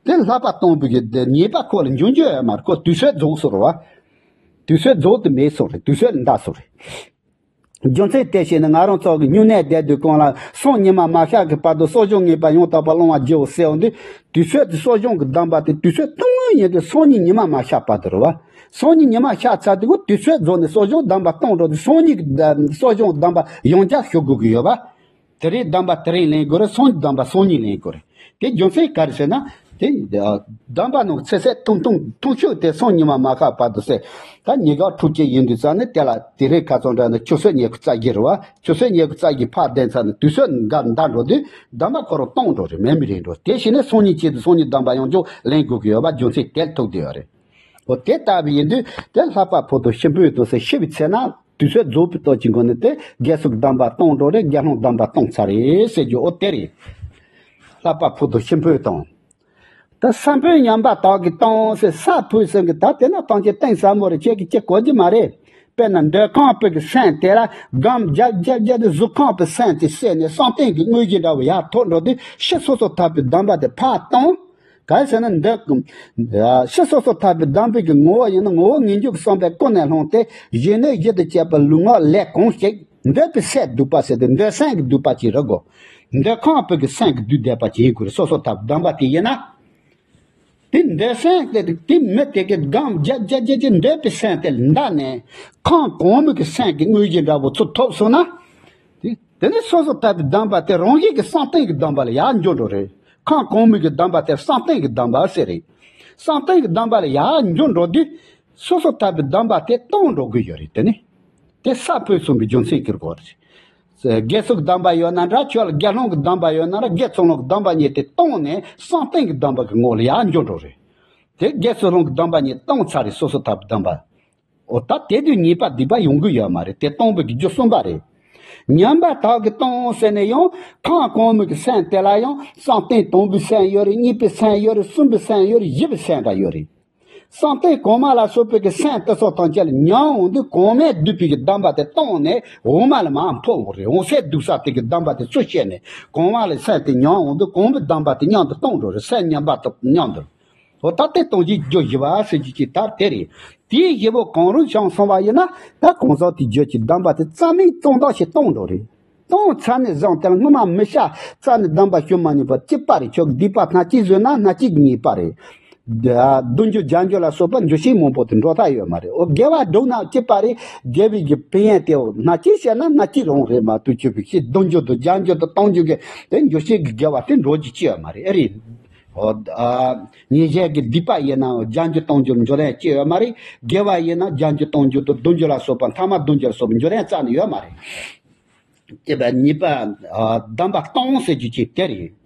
དེ་བསླབ་པ་གཏོང་བའི་གི་དེ་ཉེས་པ་ཁོ་ལ་འབྱུང་རྒྱུ་ཡོད་མ་རེད། ཁོ་དུས་ཚོད་རྫོགས་སོང་རེད་བ། དུས་ཚོད་རྫོགས་དུ་མེད་སོང་རེད། དུས་ཚོད་འདའ་སོང་རེད། རྒྱུ་མཚན་དེ་བྱས་ནས་ང་རང་ཚོ་གི་སྨྱུང་གནས་བསྡད་དུས་གང་ལ་སང་ཉི་མ་མ་ཤར་གི་བར་དུ་གསོ་སྦྱོང་ངེས་པར་ཡང་དག་པར་སློང་བར་བགྱིའོ་ཟེར་བ་འདི། དུས་ཚོད་དེ་གསོ་སྦྱོང་གི་སྡོམ་པ་དེ་དུས་ཚོད་ཐུང་ངུ་ཡིན་དུས་སང་ཉིན་ཉི་མ་མ་ཤར་བར་དུ་རེད་བ། སང་ཉིན་ཉི་མ་ཤར་ཚར་དུས་ཁོ་དུས་ཚོད་རྫོགས་ནས་གསོ་སྦྱོང་སྡོམ་པ་གཏོང་འགྲོ་དུས་སང་ཉིན་གི་གསོ་སྦྱོང་སྡོམ་པ་ཡང་བསྐྱར་ཞུ་དགོས་ཀྱི་ཡོད་པ། དེ་རིང་སྡོམ་པ་དེ་རིང་ལེན་དགོས་རེད། སང་ཉིན་སྡོམ་པ་སང་ཉིན་ལེན་དགོས་རེད། དེ་རྒྱུ་མཚན་ག་རེ་ཟེར་ན། དེ་སྡོམ་པ་ནང་ཚེ་ཚད་ཐུང་ཐུང་ཐུང་ཤོས་དེ་སང་ཉི་མ་མ་ཤར་བར་དུ་ཟེར། ད་ཉིན་གང་འཁྲུག་ཅིག་ཡིན་དུས་ཙང་ནས་དེ་ལ་དེ་རིང་ཁ་སང་འདྲ་ནས་ཆུ་ཚོད་ཉི་ཤུ་རྩ་བཞི་རེད་བ། ཆུ་ཚོད་ཉི་ཤུ་རྩ་བཞི་ཕར་བསྡད་ཚར་ནས་དུས་ཚོད་འགའ་འདའ་འགྲོ་དུས་སྡོམ་པ་ཁོ་རང་གཏོང་འགྲོ་རེད། མེད་མི་རེད་འགྲོ། དེ་བྱས་ནས་སང་ཉིན་ཆེད་དུ་སང་ཉིན་སྡོམ་པ་ཡང་ཅུང་ལེན་དགོས་ཀྱི་ཡོད་པ་རྒྱུ་མཚན་དེར་ཐུག་བསྡད་ཡོད་རེད། འོ་དེ་ལྟ་བུ་ཡིན་དུས་དེ་ལྷག་པ་ཕུག་ཏུ་ཤི་འཕོས་དང་ཟེར། ཤི་བའི་ཚེ་ན་དུས་ཚོད་རྫོགས་པའི་སྟོབས་ཀྱི་སྒོ་ནས་དེ་དགེ་ཚུལ་སྡོམ་པ་གཏོང་འགྲོ་རེད། དགེ་སློང་སྡོམ་པ་གཏོང་ཚར་རེད་ཟེར་རྒྱུ་འོ་དེ་རེད། ལྷག་པ་ཕུག་ཏུ་ཤི་འཕོས་དང་། ད་ས་འཕོས་ཉམས་པ་དག་གིས་སྟོང་ཟེར། ས་འཕོས་ཟེར་གི་ད་དེ་ན་སྟོང་ཆེ་གཏིང་ཟབ་མོ་རེད། ཁྱེད་ཀྱིས་ཅི་གོ་རྒྱུ་མ་རེད། དཔེར་ན་འདོད་ཁམས་པའི་གི་སེམས་དེ་ལ་སྒོམ་རྒྱབ་རྒྱབ་རྒྱབ་དུས་གཟུགས་ཁམས་པའི་སེམས་དེ་བསད་ནས་བསམ་གཏན་གྱི་དངོས་གཞི་འདྲ་བོ་ཡར་ཐོན་འགྲོ་དུས་ཕྱི་སོ་སོར་ཐར་པའི་སྡོམ་པ་དེ་ཕར་གཏོང་། ག་རེ་ཟེར་ན་འདོད་ཕྱི་སོ་སོར་ཐར་པའི་སྡོམ་པའི་གི་ངོ་བོ་ཡིན་ན་ངོ་བོ་ངེས་འབྱུང་གི་བསམ་པས་ཀུན་ནས་བསླངས་ཏེ་གཞི་གནས་གཞི་དང་བཅས་པ་ལུས་ངག་ལས་གང་ཞིག་འདོད་པའི་སེམས་སྡུག་པ་ཟེར་ཏེ་འདོད་སེམས་ཀྱི་སྡུག་པ་ཅིག་རེད་གོ། འདོད་ཁམས་པའི་གི་སེམས་ཀྱི་སྡུག་བསྡད་པ་ཅིག་ཡིན་དགོས་རེད། སོ་སོར་ཐར་པའི་སྡོམ་པ་དེ་ཡིན་ན། དེ་འདོད་སེམས་དེ་དེ་མི་དེ་གི་སྒོམ་རྒྱབ་རྒྱབ་རྒྱབ་ཀྱི་འདོད་པའི་སེམས་དེ་འདའ་ནས་ཁམས་གོང་མའི་གི་སེམས་ཀྱི་དངོས་གཞི་འདྲ་བོ་ཚུར་ཐོབ་སོང་ན། དེ་དེ་ནི་སོ་སོར་ཐར་པའི་སྡོམ་པ་དེ་རང་བཞིན་གྱི་བསམ་གཏན་གྱི་སྡོམ་པ་ལ་ཡར་འགྱུར་འགྲོ་རེད། ཁམས་གོང་མའི་གི་སྡོམ་པ་དེ་བསམ་གཏན་གྱི་སྡོམ་པ་ཟེར་རེད། བསམ་གཏན་གྱི་སྡོམ་པ་ལ་ཡར་འགྱུར་འགྲོ་དུས་སོ་སོར་ཐར་པའི་སྡོམ་པ་དེ་གཏོང་འགྲོ་དགོས་ཡོད་རེད། དེ་ནི་དེ་ས་འཕོས་གསུངས་པའི་རྒྱུ་མཚན་གྱི་སྐོར་རེད། དགེ་ཚུལ་སྡོམ་པ་ཡོད་ན་འདྲ། ཁྱོད་ལ་དགེ་སློང་གི་སྡོམ་པ་ཡོད་ན་འདྲ། དགེ་ཚུལ་སློང་གི་སྡོམ་པ་གཉིས་དེ་གཏོང་ནས་བསམ་གཏན་གྱི་སྡོམ་པ་གི་ངོ་ལ་ཡར་འགྱུར་འགྲོ་རེད། དེ་དགེ་ཚུལ་སློང་གི་སྡོམ་པ་གཉིས་གཏོང་ཚར་རེད། སོ་སོར་ཐར་པའི་སྡོམ་པ། འོ་ད་དེ་དུས་ཉེས་པ་སྡིག་པ་ཡོང་གི་ཡོད་མ་རེད། དེ་གཏོང་བའི་གི་རྒྱུ་གསུམ་པ་རེད། ཉམས་པ་དག་གིས་སྟོང་ཟེར་ནས་ཡང་ཁམས་གོང་མའི་གི་སེམས་དེ་ལ་ཡང་བསམ་གཏན་དང་པོའི་སེམས་ཡོད་རེད། གཉིས་པའི་སེམས་ཡོད་རེད། གསུམ་པའི་སེམས་ཡོད་རེད། བཞི་པའི་སེམས་འདྲ་ཡོད་རེད། བསམ་གཏན་གོང་མ་ལ་སོགས་པའི་གི་སེམས་དེ་ཚོ་ཐམས་ཅད་ལ་ཉམས་འོང་དུས་གོང་མས་བསྡུས་པའི་གི་སྡོམ་པ་དེ་གཏོང་ནས་འོག་མ་ལ་མར་འཕོ་འོང་རེད། འོང་ས་སྡུག་ས་དེ་གི་སྡོམ་པ་དེ་ཚུར་བཤད་ནས་གོང་མ་ལ་སེམས་དེ་ཉམས་འོང་དུས་གོང་མའི་སྡོམ་པ་དེ་མཉམ་དུ་གཏོང་འགྲོ་རེད། སེམས་ཉམས་པ་དང་མཉམ་དུ། འོ་ད་དེ་གཏོང་བྱེད་རྒྱུ་བཞི་པ་ཟེར་རྒྱུ་ཅིག་ད་དེ་རེད། དེའི་བཞི་པོ་གང་རུང་བྱུང་སོང་བ་ཡིན་ན་ད་གང་ཟག་དེའི་རྒྱུད་ཀྱི་སྡོམ་པ་དེ་རྩ་མེད་གཙང་དག་ཞིག་གཏོང་འགྲོ་རེད། གཏོང་ཚར་ནས་བཟུང་དེ་ལ་སྔོན་མ་མི་ཤ་རྩ་ནས་སྡོམ་པ་ཞུ་མ་མྱོང་བ་གཅིག་པ་རེད། ཁྱོད་ཀྱི་སྡིག་པ་སྣ་གཅིག་བཟོས་ན་སྣ་གཅིག་གི་ཉེས་པ་རེད། ད་བསྡུ་འགྱུར་སྦྱར་འགྱུར་ལ་སོགས་པ་འགྱུར་བྱེད་མང་པོ་དེ་འགྲོ་ཐབས་ཡོད་མ་རེད། འོ་དགེ་བ་བསྒྲུབས་ན་གཅིག་པ་རེད། དགེ་བའི་གི་ཕན་ཡོན་དེ་འོ་སྣ་གཅིག་བཤད་ན་སྣ་གཅིག་རང་རེད་མ་གཏོགས་ཁྱོད་ཀྱི་ཕྱིར་བསྡུ་འགྱུར་དང་སྦྱར་འགྱུར་དང་གཏོང་འགྱུར་གྱི་དེ་འགྱུར་བྱེད་ཀྱི་དགེ་བ་དེ་འགྲོ་རྒྱུ་ཅི་ཡོད་མ་རེད། ཨེ་རེད། འོ་ཨ་ཉེས་བྱས་ཀྱི་སྡིག་པ་ཡིན་ན་སྦྱར་འགྱུར་གཏོང་འགྱུར་འགྱུར་ཡ་ཅི་ཡོད་མ་རེད། དགེ་བ་ཡིན་ན་སྦྱར་འགྱུར་གཏོང་འགྱུར་དང་བསྡུ་འགྱུར་ལ་སོགས་པ་མཐའ་མ་བསྡུ་འགྱུར་ལ་སོགས་པ་འགྱུར་ཡ་རྩ་ནས་ཡོད་མ་རེད། ཅེས་པ་ཉེས་པ་ཨ་སྡོམ་པ་གཏོང་ཟེར་རྒྱུ་ཅིག་དེ་རེད།